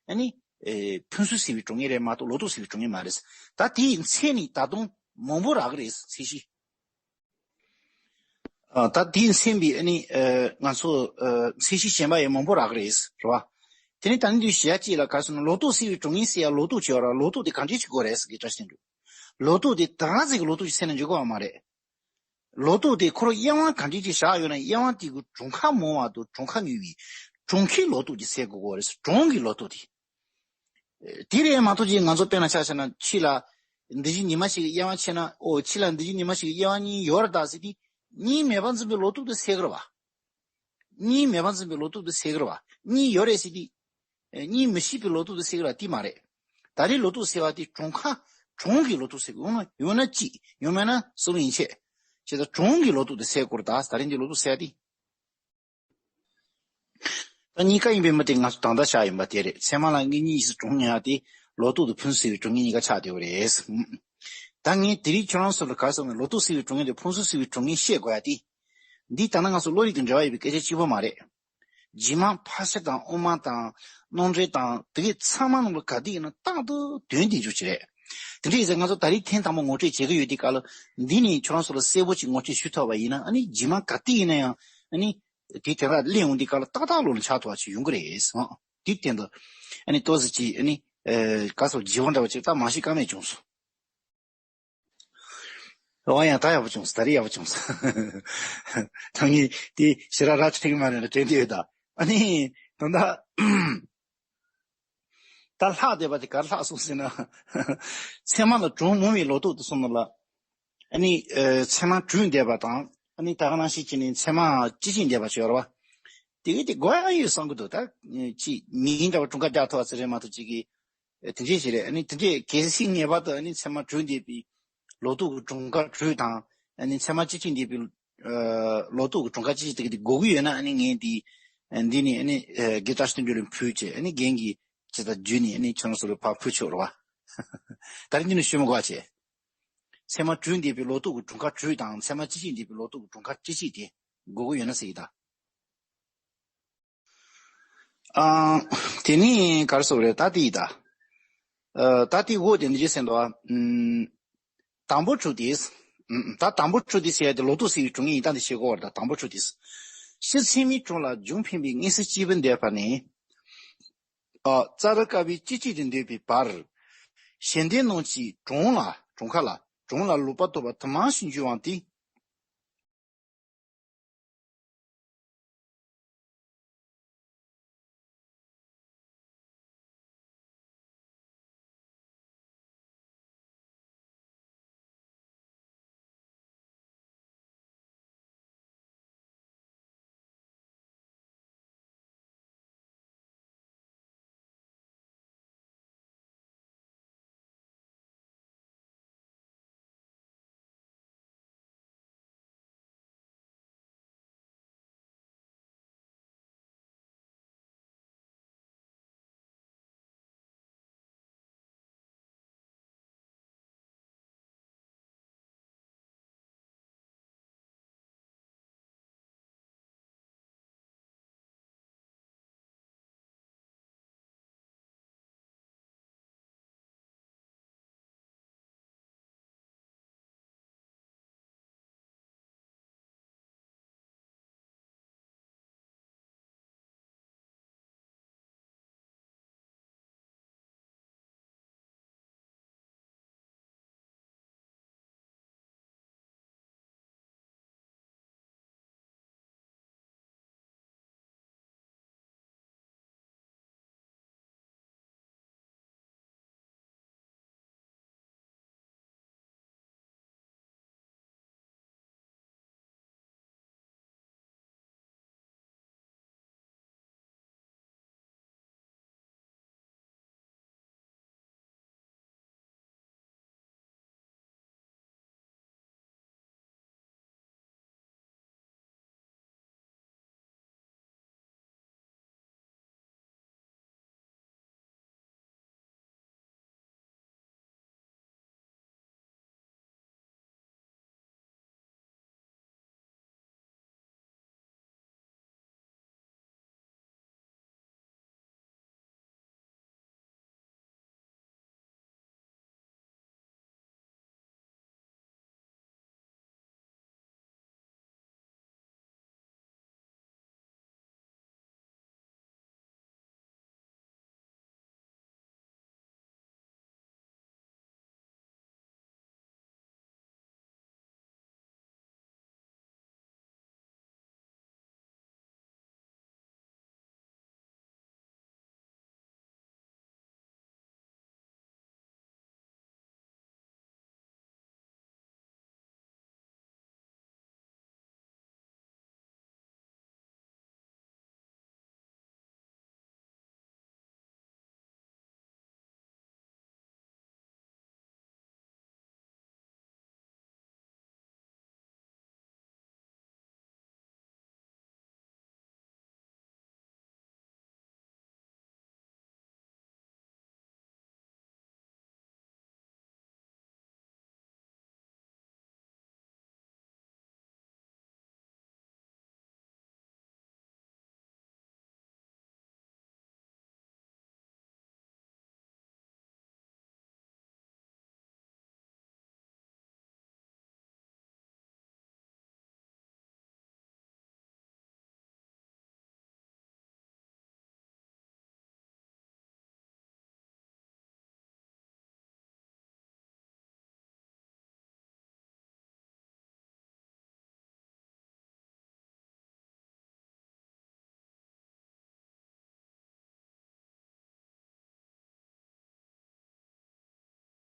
ཨ་ནི་ཨེ་ཕུང་གསུམ་སེལ་བའི་གྲུབ་ངེས་རེད་མ་གཏོགས་ལོག་རྟོག་སེལ་བའི་གྲུབ་ངེས་མ་རེད། ད་དེའི་མཚན་ནི་ད་དུང་མང་པོ་རག་གི་རེད། ཚད་གཞི། ཨ་ད་དེས་མཚོན་པའི་ཨ་ནི་ཨ་ང་ཚོ་ཨ་ཚད་གཞི་གཞན་པ་ཡང་མང་པོ་རག་གི་རེད། རེད་བ། དེ་ནི་ད་ནི་དུས་ཞེ་གཅིག་ལ་ག་རེ་ཟེར་ན་ལོག་རྟོག་སེལ་བའི་གྲུབ་ངེས་ཟེར་ཡ་ལོག་རྟོག་བྱེད་པ་ར། ལོག་རྟོག་དེ་ག་འདྲས་བྱེད་དགོས་རེད་ཟེར་གི་བཀྲ་ཤིས་དོན་གྲུབ། ལོག་རྟོག་དེ་ད་ག་ཟིག་གི་ལོག་རྟོག་ཅིག་ཟེར་ན་འཇོག་གི་ཡོད་མ་རེད། ལོག་རྟོག་དེ་ཁོ་རང་དབྱེ་བ་ག་འདྲས་ཅིག་བཞག་ཡོད་ན་དབྱེ་བ་དེ་གི་གྲུབ་ཁ་མང་བ་དང་གྲུབ་ཁ་ཉུང་བའི་གྲུབ་ཁའི་ལོག་རྟོག་ཅིག་ཟེར་དགོས་ཀྱི་རེད། གྲུབ་ཀྱི་ལོག་རྟོག་དེ། དེ་རེད་མ་གཏོགས་ཅིག་ང་ཚོ་དཔེར་ན་ཆ་བཞག་ན་ཕྱི་ལ་འདི་བཞིན་ཉི་མ་ཞིག་གི་དབྱེ་བ་ཕྱེ་ན། ཨོ་ཕྱི་ལ་འདི་བཞིན་ཉི་མ་ཞིག་གི་དབྱེ་བ་གཉིས་ཡོད་རེད་ད་ཟེར་དུས། གཉིས་མེད་པར་འཛིན་པའི་ལོག་རྟོག་དེ་སེལ་གི་རེད་བ། གཉིས་མེད་པར་འཛིན་པའི་ལོག་རྟོག་དེ་སེལ་གི་རེད་བ། གཉིས་ཡོད་རེད་ཟེར་དུས། ཨེ་གཉིས་མི་ཤེས་པའི་ལོག་རྟོག་དེ་སེལ་གི་རེད་བ། དེ་མ་རེད། ད་རེས་ལོག་རྟོག་སེལ་བ་དེ་གྲུབ་ཁ་གྲུབ་ཀྱི་ལོག་རྟོག་སེལ་གི། ཡོད་ན་ཡོད་ན་གཅིག་ཡོད་མེད་ན་གསུམ་ཡན་ཆད། བྱས་ཙང་གྲུབ་ཀྱི་ལོག་རྟོག་དེ་སེལ་དགོས་རེད་ད། ད་རེས་འདི་ལོག་རྟོག་སེལ་བ་དེ། ད་གཉིས་ཀ་ཡིན་པའི་མི་དེ་ང་ཚོ་ད་ལྟ་བཞག་ཡིན་པ་དེ་རེད། ཚད་མ་ལ་དངོས་གཉིས་སུ་གྲུབ་ངེས་ཡ་དེ་ལོག་རྟོག་དང་ཕུང་གསུམ་སེལ་བའི་གྲུབ་ངེས་གཉིས་ཀ་ཆགས་བསྡད་ཡོད་རེད། ད་ངས་དེ་རིང་ཁྱོད་རང་ཚོ་ལ་ག་རེ་ཟེར་ན་ལོག་རྟོག་སེལ་བའི་གྲུབ་ངེས་དང་ཕུང་གསུམ་སེལ་བའི་གྲུབ་ངེས་བཤད་དགོས་ཡ་དེ། འདི་ད་ནི་ང་ཚོ་བློ་རིག་དང་འབྲེལ་བ་ཡོད་པའི་སྐད་ཆ་གཅིག་པོ་མ་རེད། རྗེས་མ་ཕར་ཕྱིན་དང་དབུ་མ་དང་རྣམ་འགྲེལ་དང་དེ་གའི་ཚང་མ་ནང་ལ་ག་དུས་ཡིན་ན་རྟག་ཏུ་དོན་དེ་འཇུག་ཅིག་རེད། དེ་འདྲ་ཡིན་ཙང་ང་ཚོ་ད་རེས་ཐེངས་དང་པོ་ངོ་སྤྲོད་བྱེད་ཀྱི་ཡོད་དུས་སྐབས་ལ་འདི་ནས་ཁྱོད་རང་ཚོ་ལ་གསལ་པོ་ཅིག་ངོ་སྤྲོད་ཞུ་ཐུབ་པ་ཡིན་ན། ཨ་ནི་རྗེས་མ་ག་དུས་ཡིན་ན་ཡང་ཨ་ནི། དེ་དེ་དག་གླེང་འོང་དུས་སྐབས་ལ་ཏག་ཏག་བློ་ལ་འཆར་ཐུབ་པ་ཞིག་ཡོང་གི་རེད་ཟེར། དེའི་སྟེང་དུ་ཨ་ནི་ཏོག་ཙམ་ཅིག་ཨ་ནི་ཨེ་ག་ཚོད་བརྗེ་པོ་འདྲ་བ་ཅིག་ད་མ་ཤེས་ཀ་མེད་བྱུང་སོང་། འོ་ཡང་ད་ཡག་པོ་བྱུང་སོང་། ད་རེས་ཡག་པོ་བྱུང་སོང་། ད་ངས་དེ་ཞེ་དྲག་ར་ཆེ་གི་མ་རེད་ན་དྲན་དེ་ཡོད་ད། ཨ་ནི་ད་ད། ད་ལྷག་བསྡད་པ་དེ་ག་རེ་ལྷག་སོང་ཟེར་ན། ཚད་མ་ལ་གྲུབ་མང་བའི་ལོག་རྟོག་ཏུ་སོང་ནོ་ལ། ཨ་ནི་ཨ་ཚད་མ་གྲུབ་བསྡད་པ་དང་། ཨ་ནི་ད་ག་ནང་བཞིན་བྱས་ནས་ཚད་མ་སྤྱི་བྱེ་བསྡད་པ་ཅིག་ཡོད་རེད་བ། དེ་གི་དེ་དགོས་ཡ་ཡོད་བསམ་གི་འདུག་ད་ཅིག་མིང་འདྲ་བ་གྲུབ་ཁ་རྒྱག་ཐུབ་པ་ཟེར་རེད་མ་གཏོགས་ཅིག་གི་དེ་འདྲས་ཞིག་རེད། ཨ་ནི་དེ་འདྲས་གལ་སྲིད་ངེས་པར་དུ་ཨ་ནི་ཚད་མ་གྲུབ་བསྡད་པའི་ལོག་རྟོག་གི་གྲུབ་ཁ་གྲུབ་དང་། ཨ་ནི་ཚད་མ་སྤྱི་བྱེ་བསྡད་པའི་ལོག་རྟོག་གི་གྲུབ་ཁ་སྤྱི་བྱེ་དེ་གི་དེ་དགོས་ཀྱི་ཡོད་ན། ཨ་ནི་ངས་འདི་འདི་ནི་ཨ་ནི་དགེ་བཀྲ་ཤིས་དོན་གྲུབ་ལ་ཕུལ་བྱས། ཨ་ནི་རྒན་གྱིས་ཇི་ལྟར་བརྒྱུད་ནས་ཨ་ནི་ཁྱོད་རང་ཚོ་ལ་ཕར་ཕུལ་ཆོག་རེད་བ། ད་རེས་འདི་ནི་ཞུ་མི་དགོས་བྱས། ཚད་མ་གྲུབ་བསྡད་པའི་ལོག་རྟོག་གི་གྲུབ་ཁ་གྲུབ་དང་། ཚད་མ་སྤྱི་བྱེ་བསྡད་པའི་ལོག་རྟོག་གི་གྲུབ་ཁ་སྤྱི་བྱེ་དེ་དགོས་ཀྱི་ཡོད་ན་ཟེར་གྱི་ད། ཨ། དེ་ནི་ག་རེ་ཟེར་དགོས་རེད། ད་དེ་ཡིན་ད། ཨ། ད་དེ་འོ་དེ་འདི་ཟེར་འདུག་ཨ། ཨམ། དང་པོ་དྲུག་དེ། ཨམ། ད་དང་པོ་དྲུག་དེ་ཟེར་ཡ་དེ་ལོག་རྟོག་སེལ་བའི་གྲུབ་ངེས་ཡིན་སྟངས་དེ་ཤེས་དགོས་པ་རེད་ད། དང་པོ་དྲུག་དེ། སྤྱི་ཚད་མའི་གྲུབ་ལ་རྒྱུ་འཕེན་པའི་མངོན་གསལ་སྐྱེས་བུ་འདོད་པ་ནི། ཨ། ཙཱ་རི་ཀ་པའི་སྤྱི་བྱེ་བྲི་འདོད་པའི་བར། གཞན་སྡེ་རྣམས་ཀྱི་གྲུབ་ལ་གྲུབ་ཁ་ལ་གྲུབ་ལ་ལོག་པར་རྟོག་པ་དུ་མ་ཞིག་འགྱུར་བ་དེ་